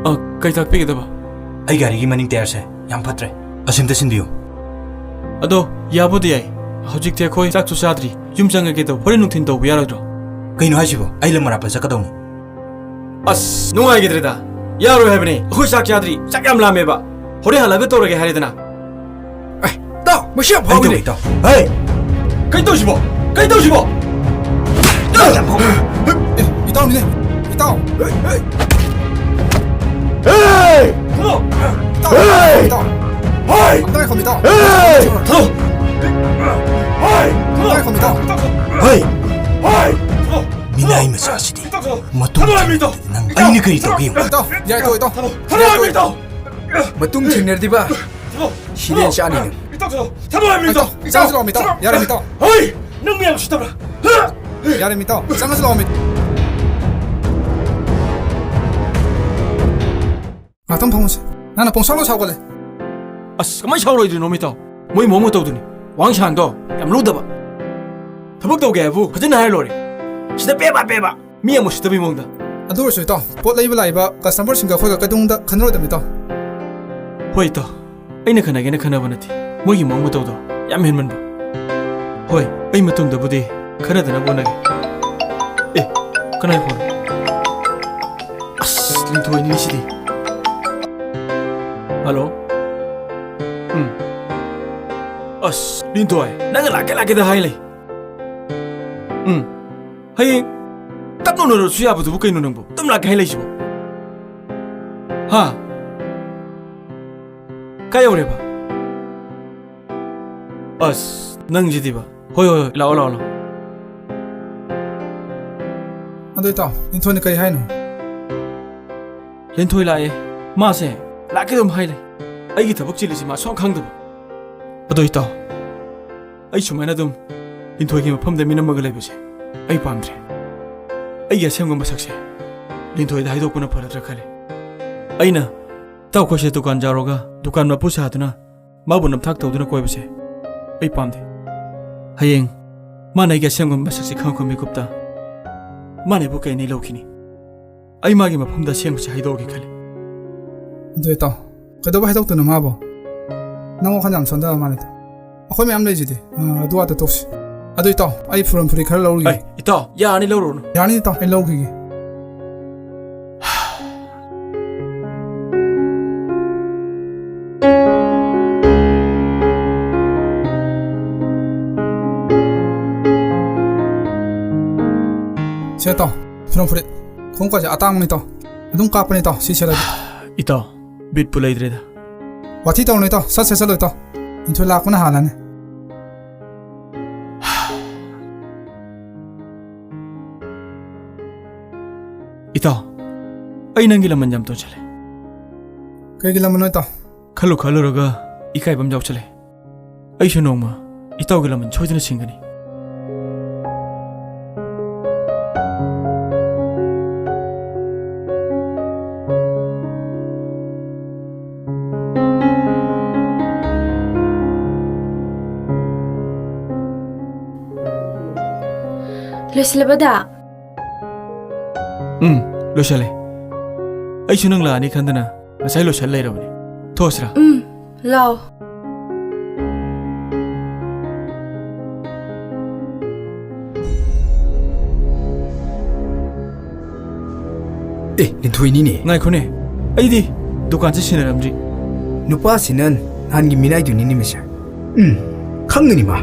ꯑ, ꯀꯩ ꯇꯥꯛꯄꯤꯒꯗꯕ? ꯑꯩ ꯒꯥꯔꯤꯒꯤ ꯃꯅꯤꯡ ꯇꯌꯥꯔꯁꯦ ꯌꯥꯝ ꯐꯠꯇ꯭ꯔꯦ, ꯑꯁꯤꯝꯇ ꯁꯤꯟꯕꯤꯌꯨ꯫ ꯑꯗꯣ ꯌꯥꯕꯨꯗꯤ ꯌꯥꯏ, ꯍꯧꯖꯤꯛꯇꯤ ꯑꯩꯈꯣꯏ ꯆꯥꯛꯁꯨ ꯆꯥꯗ꯭ꯔꯤ, ꯌꯨꯝ ꯆꯪꯉꯒꯦ ꯇꯧꯕ, ꯍꯣꯔꯦꯟ ꯅꯨꯡꯊꯤꯟ ꯇꯧꯕ ꯌꯥꯔꯣꯏꯗ꯭ꯔꯣ? ꯀꯩꯅꯣ ꯍꯥꯏꯁꯤꯕꯣ? ꯑꯩ ꯂꯝ ꯑꯔꯥꯞꯄ ꯆꯠꯀꯗꯧꯅꯤ꯫ ꯑꯁ, ꯅꯨꯡꯉꯥꯏꯈꯤꯗ꯭ꯔꯦꯗ꯫ ꯌꯥꯔꯣꯏ ꯍꯥꯏꯕꯅꯦ, ꯑꯩꯈꯣꯏ ꯆꯥꯛ ꯆꯥꯗ꯭ꯔꯤ, ꯆꯥꯛ ꯌꯥꯝ ꯂꯥꯝꯃꯦꯕ꯫ ꯍꯣꯔꯦꯟ ꯍꯜꯂꯛꯑꯒ ꯇꯧꯔꯒꯦ ꯍꯥꯏꯔꯦꯗꯅ꯫ ꯑꯦ, ꯏꯇꯥꯎ, ꯃꯁꯤ ꯌꯥꯝ ꯐꯥꯎꯏꯅꯦ꯫ ꯀꯩꯗꯧꯔꯒꯦ, ꯏꯇꯥꯎ? ꯍꯦ! ꯀꯩ ꯇꯧꯁꯤꯕꯣ? ꯀꯩ ꯇꯧꯁꯤꯕꯣ? ꯏꯇꯥꯎ ꯌꯥꯝ ꯐꯥꯎꯏ꯫ ꯑꯦ, ꯏꯇꯥꯎꯅꯤꯅꯦ, ꯏꯇꯥꯎ꯫ ꯍꯦ! ꯍꯦ! ꯏꯇꯥꯎ, ꯍꯦ! ꯏꯇꯥꯎ꯫ ꯍꯦ! ꯑꯝꯇ ꯉꯥꯏꯈꯣ, ꯏꯇꯥꯎ꯫ ꯍꯦ! ꯊꯣꯛꯂꯛꯑꯣ꯫ ꯍꯦ! ꯑꯝꯇ ꯉꯥꯏꯈꯣ, ꯏꯇꯥꯎ꯫ ꯍꯦ! ꯍꯦ! ꯊꯣꯛꯂꯛꯑꯣ꯫ ꯃꯤꯅꯥꯏ ꯑꯩ ꯃꯆꯥꯁꯤꯗꯤ ꯃꯇꯨꯡ ꯊꯥꯗꯣꯛꯑꯣ ꯍꯥꯏꯕꯅꯤ, ꯏꯇꯥꯎ! ꯃꯇꯨꯡ ꯊꯥꯗꯣꯛꯑꯣ ꯍꯥꯏꯕꯅꯤ, ꯏꯇꯥꯎ! ꯏꯇꯥꯎ, ꯌꯥꯏ, ꯏꯇꯥꯎ, ꯏꯇꯥꯎ! ꯊꯥꯗꯣꯛꯑꯣ ꯍꯥꯏꯕꯅꯤ, ꯏꯇꯥꯎ! ꯃꯇꯨꯡ ꯊꯦꯡꯅꯔꯗꯤꯕ ꯊꯥꯗꯣꯛꯑꯣ! ꯁꯤꯔꯦꯟ ꯆꯥꯅꯤ ꯅꯪ꯫ ꯏꯇꯥꯎ, ꯊꯥꯗꯣꯛꯑꯣ! ꯊꯥꯗꯣꯛꯑꯣ ꯍꯥꯏꯕꯅꯤ, ꯏꯇꯥꯎ! ꯆꯪꯉꯁꯤ ꯂꯥꯛꯑꯣ, ꯏꯇꯥꯎ! ꯌꯥꯔꯦ, ꯏꯇꯥꯎ! ꯍꯣꯏ! ꯅꯪ ꯃꯌꯥꯝ ꯎꯁꯤꯠꯇꯕ꯭ꯔꯥ? ꯌꯥꯔꯦ, ꯏꯇꯥꯎ! ꯆꯪꯉꯁꯤ ꯂꯥꯛꯑꯣ, ꯏꯇꯥꯎ! ꯉꯥꯛꯇꯪ ꯐꯝꯃꯨꯁꯦ꯫ ꯅꯪꯅ ꯄꯪꯁꯥꯎꯗ ꯁꯥꯎꯒꯠꯂꯦ꯫ ꯑꯁ, ꯀꯃꯥꯏꯅ ꯁꯥꯎꯔꯣꯏꯗꯣꯏꯅꯣ, ꯃꯤꯇꯥꯎ? ꯃꯣꯏ ꯃꯑꯣꯡ ꯃꯇꯧꯗꯨꯅꯤ꯫ ꯋꯥꯉꯥꯡ ꯁꯉꯥꯡꯗꯣ ꯌꯥꯝ ꯂꯨꯗꯕ꯫ ꯊꯕꯛ ꯇꯧꯒꯦ ꯍꯥꯏꯕꯨ ꯐꯖꯅ ꯍꯥꯏꯔ ꯂꯣꯏꯔꯦ꯫ ꯁꯤꯗ ꯄꯦꯕ ꯄꯦꯕ, ꯃꯤ ꯌꯥꯝ ꯎꯁꯤꯠꯇꯕꯒꯤ ꯃꯑꯣꯡꯗ꯫ ꯑꯗꯨ ꯑꯣꯏꯔꯁꯨ ꯏꯇꯥꯎ, ꯄꯣꯠ ꯂꯩꯕ ꯂꯥꯛꯏꯕ customerꯁꯤꯡꯒ ꯑꯩꯈꯣꯏꯒ ꯀꯩꯗꯧꯅꯨꯡꯗ ꯈꯟꯅꯔꯣꯏꯗꯕꯅꯤ, ꯏꯇꯥꯎ꯫ ꯍꯣꯏ, ꯏꯇꯥꯎ꯫ ꯑꯩꯅ ꯈꯟꯅꯒꯦꯅ ꯈꯟꯅꯕ ꯅꯠꯇꯦ꯫ ꯃꯣꯏꯒꯤ ꯃꯑꯣꯡ ꯃꯇꯧꯗꯣ ꯌꯥꯝ ꯍꯦꯟꯃꯟꯕ꯫ ꯍꯣꯏ, ꯑꯩ ꯃꯇꯨꯡꯗꯕꯨꯗꯤ ꯈꯟꯅꯗꯅꯕ ꯍꯣꯠꯅꯒꯦ꯫ ꯑꯦ, ꯀꯅꯥꯏ ꯐꯣꯟ? ꯑꯁ, ꯂꯤꯟꯊꯣꯏꯅꯤꯅꯦ ꯁꯤꯗꯤ꯫ ꯍꯜꯂꯣ? ꯎꯝ꯫ ꯑꯁ, ꯂꯤꯟꯊꯣꯏ, ꯅꯪꯅ ꯂꯥꯛꯀꯦ ꯂꯥꯛꯀꯦꯗ ꯍꯥꯏ ꯂꯩ꯫ ꯎꯝ꯫ ꯍꯌꯦꯡ ꯇꯞꯅ ꯎꯅꯔꯁꯨ ꯌꯥꯕꯗꯨꯕꯨ ꯀꯩꯅꯣ ꯅꯪꯕꯨ? ꯑꯗꯨꯝ ꯂꯥꯛꯀꯦ ꯍꯥꯏ ꯂꯩꯁꯤꯕꯨ? ꯍꯥ? ꯀꯥꯏ ꯌꯧꯔꯦꯕ? ꯑꯁ, ꯅꯪꯁꯤꯗꯤꯕ꯫ ꯍꯣꯏ, ꯍꯣꯏ, ꯍꯣꯏ, ꯂꯥꯛꯑꯣ, ꯂꯥꯛꯑꯣ, ꯂꯥꯛꯑꯣ꯫ ꯑꯗꯨ ꯏꯇꯥꯎ, ꯂꯤꯟꯊꯣꯏꯅ ꯀꯔꯤ ꯍꯥꯏꯅꯣ? ꯂꯤꯟꯊꯣꯏ ꯂꯥꯛꯑꯦ꯫ ꯃꯥꯁꯦ ꯂꯥꯛꯀꯦ ꯑꯗꯨꯝ ꯍꯥꯏ ꯂꯩ꯫ ꯑꯩꯒꯤ ꯊꯕꯛ ꯆꯤꯜꯂꯤꯁꯤ ꯃꯥ ꯁꯨꯡꯈꯪ ꯈꯪꯗꯕ꯫ ꯑꯗꯣ ꯏꯇꯥꯎ, ꯑꯩ ꯁꯨꯃꯥꯏꯅ ꯑꯗꯨꯝ ꯂꯤꯟꯊꯣꯏꯒꯤ ꯃꯐꯝꯗ ꯃꯤꯅꯝꯃꯒ ꯂꯩꯕꯁꯦ ꯑꯩ ꯄꯥꯝꯗ꯭ꯔꯦ꯫ ꯑꯩꯒꯤ ꯑꯁꯦꯡꯕ ꯃꯁꯛꯁꯦ ꯂꯤꯟꯊꯣꯏꯗ ꯍꯥꯏꯗꯣꯛꯄꯅ ꯐꯔꯗ꯭ꯔꯥ ꯈꯜꯂꯦ꯫ ꯑꯩꯅ ꯏꯇꯥꯎ ꯑꯩꯈꯣꯏꯁꯦ ꯗꯨꯀꯥꯟ ꯖꯥꯔꯣꯒ ꯗꯨꯀꯥꯟ ꯃꯄꯨ ꯁꯥꯗꯨꯅ ꯃꯥꯕꯨ ꯅꯝꯊꯥꯛ ꯇꯧꯗꯨꯅ ꯀꯣꯏꯕꯁꯦ ꯑꯩ ꯄꯥꯝꯗꯦ꯫ ꯍꯌꯦꯡ ꯃꯥꯅ ꯑꯩꯒꯤ ꯑꯁꯦꯡꯕ ꯃꯁꯛꯁꯦ ꯈꯪꯉꯛꯄ ꯃꯤꯀꯨꯞꯇ ꯃꯥꯅ ꯑꯩꯕꯨ ꯀꯩꯅꯤ ꯂꯧꯈꯤꯅꯤ꯫ ꯑꯩ ꯃꯥꯒꯤ ꯃꯐꯝꯗ ꯑꯁꯦꯡꯕꯁꯦ ꯍꯥꯏꯗꯣꯛꯑꯒꯦ ꯈꯜꯂꯤ꯫ ꯑꯗꯨ ꯏꯇꯥꯎ, ꯀꯩꯗꯧꯕ ꯍꯥꯏꯗꯣꯛꯇꯣꯏꯅꯣ ꯃꯥꯕꯣ? ꯅꯪ ꯋꯥꯈꯜ ꯌꯥꯝ ꯁꯣꯟꯊꯕ ꯃꯥꯜꯂꯤꯗ꯫ ꯑꯩꯈꯣꯏ ꯃꯌꯥꯝ ꯂꯩꯁꯤꯗꯤ꯫ ꯑ, ꯑꯗꯨ ꯑꯥꯗ ꯇꯣꯛꯁꯤ꯫ ꯑꯗꯨ ꯏꯇꯥꯎ, ꯑꯩ ꯐꯤꯔꯣꯟ ꯐꯨꯔꯤ ꯈꯔ ꯂꯧꯔꯨꯒꯦ꯫ ꯑꯩ, ꯏꯇꯥꯎ, ꯌꯥꯔꯅꯤ, ꯂꯧꯔꯨꯔꯅꯨ꯫ ꯌꯥꯔꯅꯤ ꯏꯇꯥꯎ, ꯑꯩ ꯂꯧꯈꯤꯒꯦ꯫ ꯁꯦ ꯏꯇꯥꯎ, ꯐꯤꯔꯣꯟ ꯐꯨꯔꯤꯠ꯫ ꯈꯣꯡꯎꯞꯀꯁꯦ ꯑꯇꯥꯡꯕꯅꯤ ꯏꯇꯥꯎ꯫ ꯑꯗꯨꯝ ꯀꯥꯞꯄꯅꯤ ꯏꯇꯥꯎ, ꯁꯤ ꯁꯦꯠꯂꯗꯤ꯫ ꯏꯇꯥꯎ, ꯕꯤꯠꯄꯨ ꯂꯩꯇ꯭ꯔꯦꯗ꯫ ꯋꯥꯊꯤ ꯇꯧꯅꯨ ꯏꯇꯥꯎ, ꯁꯠ ꯁꯦꯠꯆꯜꯂꯣ ꯏꯇꯥꯎ꯫ ꯂꯤꯟꯊꯣꯏ ꯂꯥꯛꯄꯅ ꯍꯥꯜꯂꯅꯤ꯫ ꯏꯇꯥꯎ, ꯑꯩ ꯅꯪꯒꯤ ꯂꯃꯟ ꯌꯥꯝ ꯇꯣꯟꯁꯤꯜꯂꯦ꯫ ꯀꯩꯒꯤ ꯂꯃꯟꯅꯣ ꯏꯇꯥꯎ? ꯈꯜꯂꯨ ꯈꯜꯂꯨꯔꯒ ꯏꯀꯥꯏꯕ ꯑꯃ ꯌꯥꯎꯁꯜꯂꯦ꯫ ꯑꯩꯁꯨ ꯅꯣꯡꯃ ꯏꯇꯥꯎꯒꯤ ꯂꯃꯟ ꯁꯣꯏꯗꯅ ꯁꯤꯡꯒꯅꯤ꯫ ꯂꯣꯏꯁꯤꯜꯂꯕꯗ? ꯎꯝ, ꯂꯣꯏꯁꯜꯂꯦ꯫ ꯑꯩꯁꯨ ꯅꯪ ꯂꯥꯛꯑꯅꯤ ꯈꯟꯗꯅ ꯉꯁꯥꯏ ꯂꯣꯏꯁꯜ ꯂꯩꯔꯕꯅꯦ꯫ ꯊꯣꯛꯑꯁꯤꯔꯥ? ꯎꯝ, ꯂꯥꯛꯑꯣ꯫ ꯑꯦ, ꯂꯤꯟꯊꯣꯏꯅꯤꯅꯦ꯫ ꯉꯥꯏꯈꯣꯅꯦ, ꯑꯩꯗꯤ ꯗꯨꯀꯥꯟꯁꯦ ꯁꯤꯟꯅꯔꯝꯗ꯭ꯔꯤ꯫ ꯅꯨꯄꯥꯁꯤꯅ ꯅꯍꯥꯟꯒꯤ ꯃꯤꯅꯥꯏꯗꯨꯅꯤꯅꯦ ꯃꯁꯦ꯫ ꯎꯝ, ꯈꯪꯒꯅꯤ ꯃꯥ꯫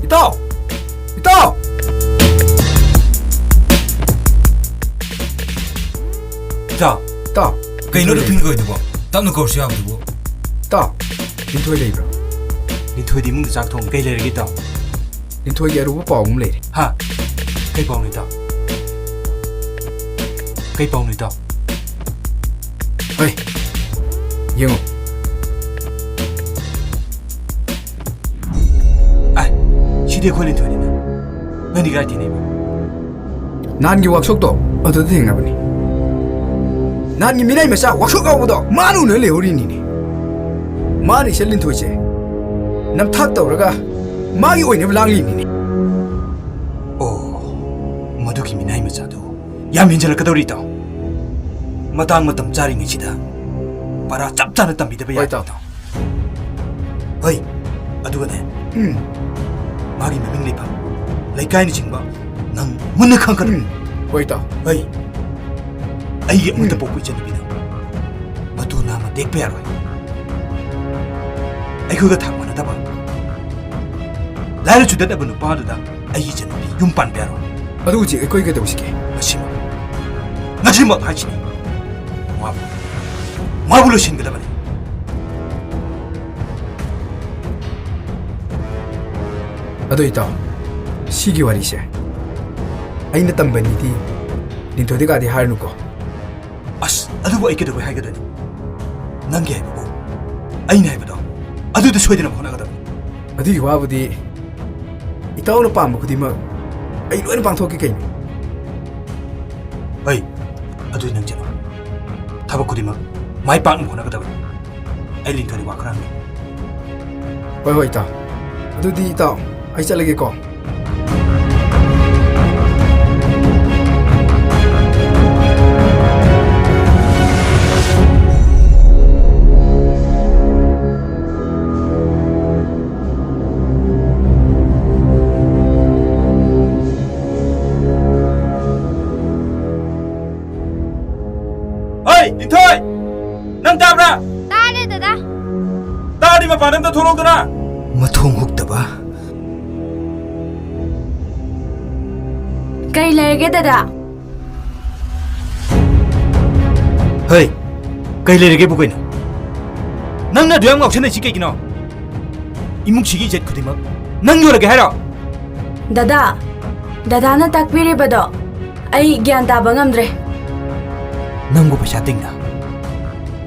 ꯏꯇꯥꯎ! ꯏꯇꯥꯎ! ꯏꯇꯥꯎ! ꯏꯇꯥꯎ! ꯀꯩꯅꯣ ꯂꯤꯟꯊꯣꯏ ꯂꯩ꯫ ꯐꯤꯡꯒ ꯑꯣꯏꯗꯨꯕꯣ? ꯇꯞꯅ ꯀꯧꯔꯁꯨ ꯌꯥꯕꯗꯨꯕꯨ꯫ ꯏꯇꯥꯎ! ꯂꯤꯟꯊꯣꯏ ꯂꯩꯕ꯭ꯔꯥ? ꯂꯤꯟꯊꯣꯏꯗꯤ ꯏꯃꯨꯡꯗ ꯆꯥꯛ ꯊꯣꯡꯉꯤ꯫ ꯀꯩ ꯂꯩꯔꯒꯦ ꯏꯇꯥꯎ? ꯂꯤꯟꯊꯣꯏꯒꯤ ꯑꯔꯨꯕ ꯄꯥꯎ ꯑꯃ ꯂꯩꯔꯦ꯫ ꯍꯥ? ꯀꯩ ꯄꯥꯎꯅꯣ ꯏꯇꯥꯎ? ꯀꯩ ꯄꯥꯎꯅꯣ ꯏꯇꯥꯎ? ꯍꯩ, ꯌꯦꯡꯉꯣ꯫ ꯑꯥꯏ, ꯁꯤꯗꯤ ꯑꯩꯈꯣꯏ ꯂꯤꯟꯊꯣꯏꯅꯤꯅ꯫ ꯅꯪꯗꯤ ꯀꯥꯏ ꯊꯦꯡꯅꯩꯕ? ꯅꯍꯥꯟꯒꯤ ꯋꯥꯛꯁꯣꯞꯇꯣ ꯑꯗꯨꯗ ꯊꯦꯡꯅꯕꯅꯤ꯫ ꯅꯍꯥꯟꯒꯤ ꯃꯤꯅꯥꯏ ꯃꯆꯥ ꯋꯥꯛꯁꯣꯞ ꯌꯥꯎꯕꯗꯣ ꯃꯥꯅ ꯎꯅ ꯂꯩꯍꯧꯔꯤꯅꯤꯅꯦ꯫ ꯃꯥꯅ ꯏꯆꯟ ꯂꯤꯟꯊꯣꯏꯁꯦ ꯅꯝꯊꯥꯛ ꯇꯧꯔꯒ ꯃꯥꯒꯤ ꯑꯣꯏꯅꯕ ꯂꯥꯡꯂꯤꯅꯤꯅꯦ꯫ ꯑꯣ, ꯃꯗꯨꯒꯤ ꯃꯤꯅꯥꯏ ꯃꯆꯥꯗꯨ ꯌꯥꯝ ꯍꯦꯟꯖꯜꯂꯛꯀꯗꯧꯔꯤ ꯏꯇꯥꯎ꯫ ꯃꯇꯥꯡ ꯃꯇꯝ ꯆꯥꯔꯤꯉꯩꯁꯤꯗ ꯄꯔꯥ ꯆꯞ ꯆꯥꯅ ꯇꯝꯕꯤꯗꯕ ꯍꯣꯏ ꯌꯥꯗꯦ ꯏꯇꯥꯎ꯫ ꯏꯇꯥꯎ꯫ ꯍꯣꯏ, ꯑꯗꯨꯒꯅꯦ, ꯎꯝ꯫ ꯃꯥꯒꯤ ꯃꯃꯤꯡ ꯂꯩꯐꯝ, ꯂꯩꯀꯥꯏꯅꯆꯤꯡꯕ ꯅꯪ ꯃꯨꯟꯅ ꯈꯪꯒꯗꯕꯅꯤ꯫ ꯎꯝ꯫ ꯍꯣꯏ ꯏꯇꯥꯎ꯫ ꯍꯣꯏ, ꯑꯩꯒꯤ ꯑꯃꯠꯇ ꯎꯝ꯫ ꯄꯣꯛꯄ ꯏꯆꯟꯅꯨꯄꯤꯅ ꯃꯇꯦꯛꯄ ꯌꯥꯔꯣꯏ꯫ ꯑꯩꯈꯣꯏꯒ ꯊꯥꯛ ꯃꯥꯟꯅꯗꯕ, ꯂꯥꯏꯔ ꯆꯨꯗꯠꯅꯕ ꯅꯨꯄꯥꯗꯨꯗ ꯑꯩꯒꯤ ꯏꯆꯟꯅꯨꯄꯤ ꯌꯨꯝ ꯄꯥꯟꯕ ꯌꯥꯔꯣꯏ꯫ ꯑꯗꯨ ꯍꯧꯖꯤꯛ ꯑꯩꯈꯣꯏ ꯀꯩꯗꯧꯁꯤꯒꯦ? ꯉꯁꯤꯃꯛ, ꯉꯁꯤꯃꯛ ꯍꯥꯏꯁꯤꯅꯤ꯫ ꯃꯥꯕꯨ, ꯃꯥꯕꯨ ꯂꯣꯏꯁꯤꯟꯒꯗꯕꯅꯤ꯫ ꯑꯗꯣ ꯏꯇꯥꯎ, ꯁꯤꯒꯤ ꯋꯥꯔꯤꯁꯦ ꯑꯩꯅ ꯇꯝꯕꯅꯤꯗꯤ ꯂꯤꯟꯊꯣꯏꯗ ꯀꯥꯗꯤ ꯍꯥꯏꯔꯅꯨꯀꯣ꯫ ꯑꯁ, ꯑꯗꯨꯕꯨ ꯑꯩ ꯀꯩꯗꯧꯕꯩ ꯍꯥꯏꯒꯗꯣꯏꯅꯣ? ꯅꯪꯒꯤ ꯍꯥꯏꯕꯕꯨ, ꯑꯩꯅ ꯍꯥꯏꯕꯗꯣ ꯑꯗꯨꯗ ꯁꯣꯏꯗꯅꯕ ꯍꯣꯠꯅꯒꯗꯕꯅꯤ꯫ ꯑꯗꯨꯒꯤ ꯋꯥꯕꯨꯗꯤ ꯏꯇꯥꯎꯅ ꯄꯥꯝꯕ ꯈꯨꯗꯤꯡꯃꯛ ꯑꯩ ꯂꯣꯏꯅ ꯄꯥꯡꯊꯣꯛꯀꯦ ꯀꯩꯅꯣ꯫ ꯍꯩ, ꯑꯗꯨꯗꯤ ꯅꯪ ꯆꯠꯂꯣ꯫ ꯊꯕꯛ ꯈꯨꯗꯤꯡꯃꯛ ꯃꯥꯏ ꯄꯥꯛꯅꯕ ꯍꯣꯠꯅꯒꯗꯕꯅꯤ꯫ ꯑꯩ ꯂꯤꯟꯊꯣꯏꯗ ꯋꯥ ꯈꯔ ꯍꯪꯒꯦ꯫ ꯍꯣꯏ, ꯍꯣꯏ, ꯏꯇꯥꯎ꯫ ꯑꯗꯨꯗꯤ ꯏꯇꯥꯎ, ꯑꯩ ꯆꯠꯂꯒꯦꯀꯣ꯫ ꯍꯩ, ꯂꯤꯟꯊꯣꯏ! ꯅꯪ ꯇꯥꯕ꯭ꯔꯥ? ꯇꯥꯔꯦ, ꯗꯗꯥ꯫ ꯇꯥꯔꯗꯤ ꯃꯄꯥꯟꯗ ꯑꯝꯇ ꯊꯣꯛꯂꯛꯎꯗꯅ꯫ ꯃꯊꯣꯡ ꯍꯨꯛꯇꯕ꯫ ꯀꯩ ꯂꯩꯔꯒꯦ, ꯗꯗꯥ? ꯍꯩ, ꯀꯩ ꯂꯩꯔꯒꯦꯕꯨ ꯀꯩꯅꯣ? ꯅꯪꯅ ꯑꯗꯨ ꯌꯥꯝ ꯉꯥꯎꯁꯟꯅꯩꯁꯤ ꯀꯩꯒꯤꯅꯣ? ꯏꯃꯨꯡꯁꯤꯒꯤ ꯏꯖꯠ ꯈꯨꯗꯤꯡꯃꯛ ꯅꯪ ꯌꯣꯜꯂꯒꯦ ꯍꯥꯏꯔꯣ? ꯗꯗꯥ, ꯗꯗꯥꯅ ꯇꯥꯛꯄꯤꯔꯤꯕꯗꯣ ꯑꯩ ꯒ꯭ꯌꯥꯟ ꯇꯥꯕ ꯉꯝꯗ꯭ꯔꯦ꯫ ꯅꯪꯕꯨ ꯄꯩꯁꯥ ꯇꯤꯡꯅ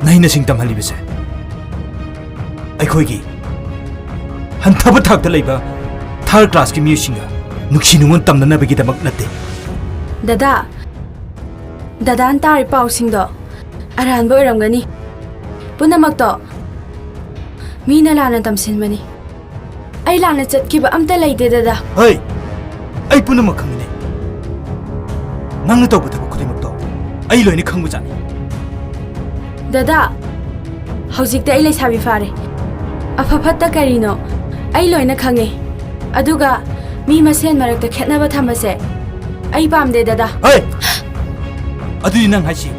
ꯅꯍꯩ ꯅꯁꯤꯡ ꯇꯝꯍꯜꯂꯤꯕꯁꯦ ꯑꯩꯈꯣꯏꯒꯤ ꯍꯟꯊꯕ ꯊꯥꯛꯇ ꯂꯩꯕ ꯊꯥꯔꯗ ꯀ꯭ꯂꯥꯁꯀꯤ ꯃꯤꯑꯣꯏꯁꯤꯡꯒ ꯅꯨꯡꯁꯤ ꯅꯨꯡꯉꯣꯟ ꯇꯝꯅꯅꯕꯒꯤꯗꯃꯛ ꯅꯠꯇꯦ꯫ ꯗꯗꯥ, ꯗꯗꯥꯅ ꯇꯥꯔꯤ ꯄꯥꯎꯁꯤꯡꯗꯣ ꯑꯔꯥꯟꯕ ꯑꯣꯏꯔꯝꯒꯅꯤ꯫ ꯄꯨꯝꯅꯃꯛꯇꯣ ꯃꯤꯅ ꯂꯥꯟꯅ ꯇꯝꯁꯤꯟꯕꯅꯤ꯫ ꯑꯩ ꯂꯥꯟꯅ ꯆꯠꯈꯤꯕ ꯑꯝꯇ ꯂꯩꯇꯦ, ꯗꯗꯥ꯫ ꯍꯩ! ꯑꯩ ꯄꯨꯝꯅꯃꯛ ꯈꯪꯉꯤꯅꯦ꯫ ꯅꯪꯅ ꯇꯧꯕ ꯊꯕꯛ ꯈꯨꯗꯤꯡꯃꯛꯇꯣ ꯑꯩ ꯂꯣꯏꯅ ꯈꯪꯕꯖꯥꯠꯅꯤ꯫ ꯗꯗꯥ, ꯍꯧꯖꯤꯛꯇꯤ ꯑꯩ ꯂꯩꯁꯥꯕꯤ ꯐꯥꯔꯦ꯫ ꯑꯐ ꯐꯠꯇ ꯀꯔꯤꯅꯣ ꯑꯩ ꯂꯣꯏꯅ ꯈꯪꯉꯦ꯫ ꯑꯗꯨꯒ ꯃꯤ ꯃꯁꯦꯟ ꯃꯔꯛꯇ ꯈꯦꯠꯅꯕ ꯊꯝꯕꯁꯦ ꯑꯩ ꯄꯥꯝꯗꯦ, ꯗꯗꯥ꯫ ꯍꯩ! ꯑꯗꯨꯗꯤ ꯅꯪ ꯍꯥꯏꯁꯤ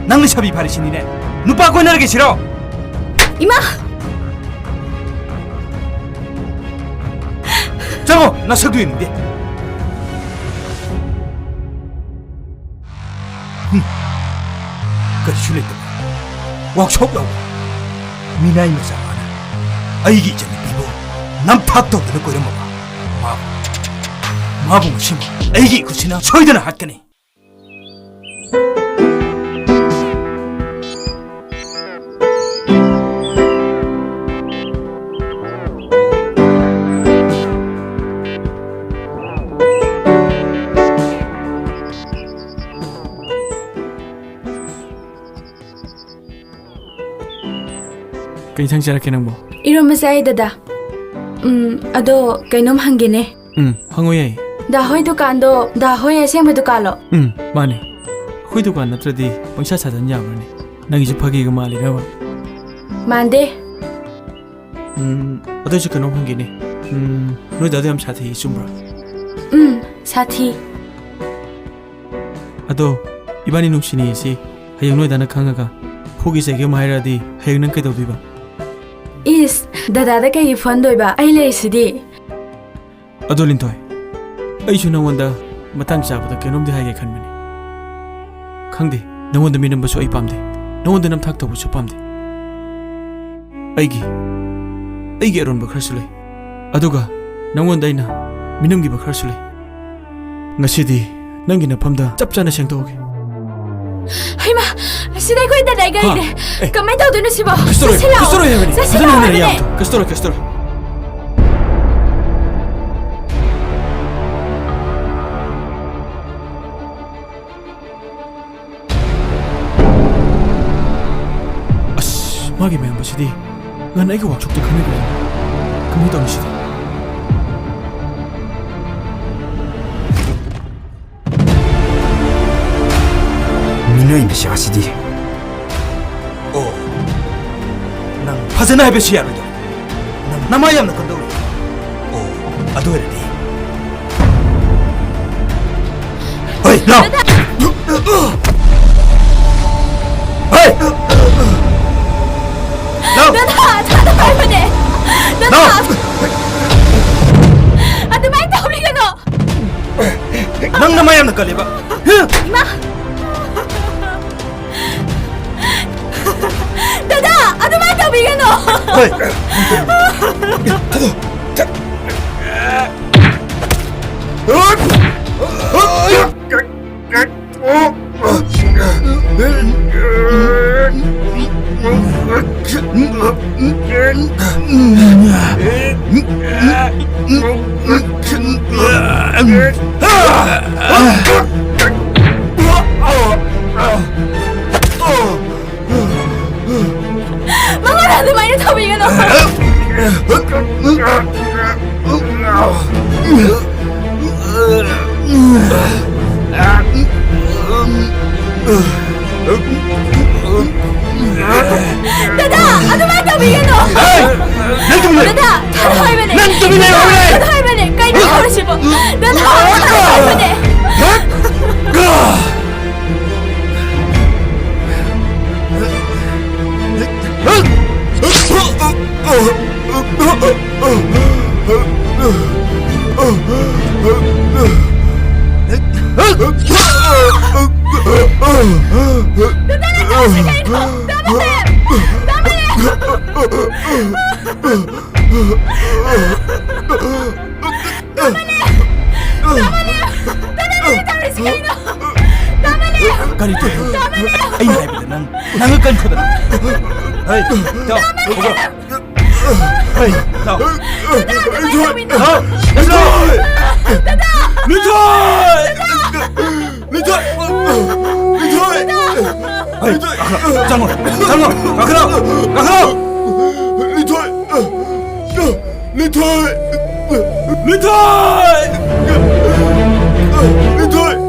ꯅꯪ ꯂꯩꯁꯥꯕꯤ ꯐꯥꯔꯦ ꯁꯤꯅꯤꯅꯦ? ꯅꯨꯄꯥ ꯀꯣꯏꯅꯔꯒꯦ ꯁꯤꯔꯣ? ꯏꯃꯥ! ꯆꯪꯉꯣ, ꯅꯁꯛꯇꯨ ꯌꯦꯡꯅꯤꯡꯗꯦ꯫ ꯍꯨꯝ꯫ ꯀꯔꯤꯁꯨ ꯂꯩꯇꯕ ꯋꯥꯛꯁꯣꯞ ꯌꯥꯎꯕ ꯃꯤꯅꯥꯏ ꯃꯆꯥ ꯑꯃꯅ ꯑꯩꯒꯤ ꯏꯆꯟꯅꯨꯄꯤꯕꯨ ꯅꯝꯊꯥꯛ ꯇꯧꯗꯨꯅ ꯀꯣꯏꯔꯝꯃꯕ ꯃꯥꯕꯨ, ꯃꯥꯕꯨ ꯉꯁꯤꯃꯛ ꯑꯩꯒꯤ ꯏꯈꯨꯠꯁꯤꯅ ꯁꯣꯏꯗꯅ ꯍꯥꯠꯀꯅꯤ꯫ ꯀꯩ ꯏꯟꯁꯥꯡ ꯆꯥꯔꯛꯀꯦ ꯅꯪꯕꯣ? ꯏꯔꯣꯝꯕ ꯆꯥꯏ, ꯗꯗꯥ꯫ ꯎꯝ, ꯑꯗꯣ ꯀꯩꯅꯣꯝ ꯍꯪꯒꯦꯅꯦ꯫ ꯎꯝ, ꯍꯪꯉꯣ ꯌꯥꯏ꯫ ꯗꯥ ꯍꯣꯏ ꯗꯨꯀꯥꯟꯗꯣ ꯗꯥ ꯍꯣꯏ ꯑꯁꯦꯡꯕ ꯗꯨꯀꯥꯟꯂꯣ? ꯎꯝ, ꯃꯥꯅꯦ꯫ ꯑꯩꯈꯣꯏ ꯗꯨꯀꯥꯟ ꯅꯠꯇ꯭ꯔꯗꯤ ꯄꯪꯁꯥ ꯁꯥꯖꯟ ꯌꯥꯕ꯭ꯔꯅꯦ? ꯅꯪꯒꯤꯁꯨ ꯐꯥꯒꯤꯒ ꯃꯥꯜꯂꯤꯔꯕ? ꯃꯥꯟꯗꯦ꯫ ꯎꯝ, ꯑꯗꯨꯏꯁꯨ ꯀꯩꯅꯣꯝ ꯍꯪꯒꯦꯅꯦ꯫ ꯎꯝ, ꯅꯣꯏ ꯗꯥꯗꯣ ꯌꯥꯝ ꯁꯥꯊꯤ, ꯆꯨꯝꯕ꯭ꯔꯥ? ꯎꯝ, ꯁꯥꯊꯤ꯫ ꯑꯗꯣ, ꯏꯕꯥꯅꯤ ꯅꯨꯡꯁꯤꯅꯩꯁꯤ ꯍꯌꯦꯡ ꯅꯣꯏ ꯗꯥꯅ ꯈꯪꯉꯒ ꯐꯨꯒꯤ ꯆꯩꯒꯤ ꯑꯃ ꯍꯥꯏꯔꯛꯑꯗꯤ ꯍꯌꯦꯡ ꯅꯪ ꯀꯩꯗꯧꯗꯣꯏꯕ? ꯏꯁ, ꯗꯗꯥꯗ ꯀꯩꯒꯤ ꯐꯨꯍꯟꯗꯣꯏꯕ? ꯑꯩ ꯂꯩꯔꯤꯁꯤꯗꯤ꯫ ꯑꯗꯣ ꯂꯤꯟꯊꯣꯏ, ꯑꯩꯁꯨ ꯅꯉꯣꯟꯗ ꯃꯇꯥꯡ ꯆꯥꯕꯗ ꯀꯩꯅꯣꯝꯗꯤ ꯍꯥꯏꯒꯦ ꯈꯟꯕꯅꯤ꯫ ꯈꯪꯗꯦ, ꯅꯉꯣꯟꯗ ꯃꯤꯅꯝꯕꯁꯨ ꯑꯩ ꯄꯥꯝꯗꯦ, ꯅꯉꯣꯟꯗ ꯅꯝꯊꯥꯛ ꯇꯧꯕꯁꯨ ꯄꯥꯝꯗꯦ꯫ ꯑꯩꯒꯤ, ꯑꯩꯒꯤ ꯑꯔꯣꯟꯕ ꯈꯔꯁꯨ ꯂꯩ, ꯑꯗꯨꯒ ꯅꯉꯣꯟꯗ ꯑꯩꯅ ꯃꯤꯅꯝꯈꯤꯕ ꯈꯔꯁꯨ ꯂꯩ꯫ ꯉꯁꯤꯗꯤ ꯅꯪꯒꯤ ꯅꯐꯝꯗ ꯆꯞ ꯆꯥꯅ ꯁꯦꯡꯗꯣꯛꯑꯒꯦ꯫ ꯍꯩꯃꯥ, ꯑꯁꯤꯗ ꯑꯩꯈꯣꯏ ꯗꯗꯥꯏ ꯒꯥꯔꯤꯅꯦ꯫ ꯍꯥ? ꯑꯦ꯫ ꯀꯃꯥꯏꯅ ꯇꯧꯗꯣꯏꯅꯣ ꯁꯤꯕꯣ? ꯀꯩꯁꯨ ꯇꯧꯔꯣꯏ, ꯆꯠꯁꯤ ꯂꯥꯛꯑꯣ꯫ ꯀꯩꯁꯨ ꯇꯧꯔꯣꯏ ꯍꯥꯏꯕꯅꯤ꯫ ꯆꯠꯁꯤ ꯐꯖꯅ ꯂꯥꯛꯑꯣ ꯍꯥꯏꯕꯅꯦ꯫ ꯀꯩꯁꯨ ꯇꯧꯔꯣꯏ, ꯀꯩꯁꯨ ꯇꯧꯔꯣꯏ꯫ ꯑꯁ, ꯃꯥꯒꯤ ꯃꯌꯥꯝꯕꯁꯤꯗꯤ ꯉꯟꯅ ꯑꯩꯒꯤ ꯋꯥꯛꯁꯣꯞꯇ ꯈꯪꯅꯈꯤꯕꯅꯤ꯫ ꯀꯃꯥꯏꯅ ꯇꯧꯅꯤ ꯁꯤꯗꯤ? ꯃꯤꯅꯩ ꯃꯆꯥꯁꯤꯗꯤ꯫ ꯑꯣ, ꯅꯪ ꯐꯖꯅ ꯍꯥꯏꯕꯁꯨ ꯌꯥꯔꯣꯏꯗꯧꯔꯤ꯫ ꯅꯪ ꯅꯃꯥ ꯌꯥꯝꯅ ꯀꯟꯗꯧꯔꯤ꯫ ꯑꯣ, ꯑꯗꯨ ꯑꯣꯏꯔꯗꯤ꯫ ꯍꯣꯏ, ꯂꯥꯎ! ꯍꯣꯏ! ꯅꯪꯅ ꯃꯌꯥꯝꯅ ꯀꯜꯂꯤꯕ꯫ ꯏꯃꯥ! ꯗꯗꯥ, ꯑꯗꯨꯃꯥꯏꯅ ꯇꯧꯕꯤꯒꯅꯨ! ꯍꯣꯏ꯫ ꯊꯥꯗꯣꯛ꯫ ꯆꯠ꯫ ꯃꯉꯣꯟꯗ ꯑꯗꯨꯃꯥꯏꯅ ꯇꯧꯕꯤꯒꯅꯨ! ꯗꯗꯥ, ꯑꯗꯨꯃꯥꯏꯅ ꯇꯧꯕꯤꯒꯅꯨ! ꯍꯦ! ꯅꯪ ꯇꯨꯃꯤꯟ ꯂꯩꯌꯨ! ꯗꯗꯥ, ꯊꯥꯗꯣꯛ ꯍꯥꯏꯕꯅꯦ! ꯅꯪ ꯇꯨꯃꯤꯟ ꯂꯩꯌꯨ ꯍꯥꯏꯕꯅꯦ! ꯊꯥꯗꯣꯛ ꯍꯥꯏꯕꯅꯦ! ꯀꯩꯅꯣ ꯇꯧꯔꯤꯁꯤꯕꯣ? ꯗꯗꯥ, ꯊꯥꯗꯣꯛ ꯍꯥꯏꯕꯅꯦ! ꯗꯗꯥ, ꯅꯪ ꯇꯧꯔꯤꯁꯤ ꯀꯩꯅꯣ? ꯗꯥ ꯃꯥꯂꯦ! ꯗꯥ ꯃꯥꯂꯦ! ꯗꯥ ꯃꯥꯂꯦ! ꯗꯥ ꯃꯥꯂꯦ! ꯗꯥ ꯃꯥꯂꯦ, ꯅꯪ ꯇꯧꯔꯤꯁꯤ ꯀꯩꯅꯣ? ꯗꯥ ꯃꯥꯂꯦ! ꯀꯔꯤ ꯇꯧꯔꯤꯅꯣ? ꯗꯥ ꯃꯥꯂꯦ! ꯑꯩꯅ ꯍꯥꯏꯕꯗ ꯅꯪ, ꯅꯪ ꯀꯟꯈꯠꯂꯣ꯫ ꯍꯩ, ꯏꯇꯥꯎ, ꯗꯥ ꯃꯥꯂꯦ! ꯍꯧꯒꯠꯂꯣ꯫ ꯍꯩ, ꯏꯇꯥꯎ꯫ ꯗꯥ, ꯑꯗꯨꯃꯥꯏꯅ ꯇꯧꯕꯤꯅꯨ! ꯍꯥ? ꯂꯤꯟꯊꯣꯏ! ꯗꯥ! ꯂꯤꯟꯊꯣꯏ! ꯂꯤꯟꯊꯣꯏ! ꯂꯤꯟꯊꯣꯏ! ꯍꯩ, ꯀꯥꯈꯠꯂꯣ, ꯆꯪꯉꯣ, ꯆꯪꯉꯣ, ꯀꯥꯈꯠꯂꯣ, ꯀꯥꯈꯠꯂꯣ! ꯂꯤꯟꯊꯣꯏ! ꯂꯤꯟꯊꯣꯏ! ꯂꯤꯟꯊꯣꯏ! ꯂꯤꯟꯊꯣꯏ!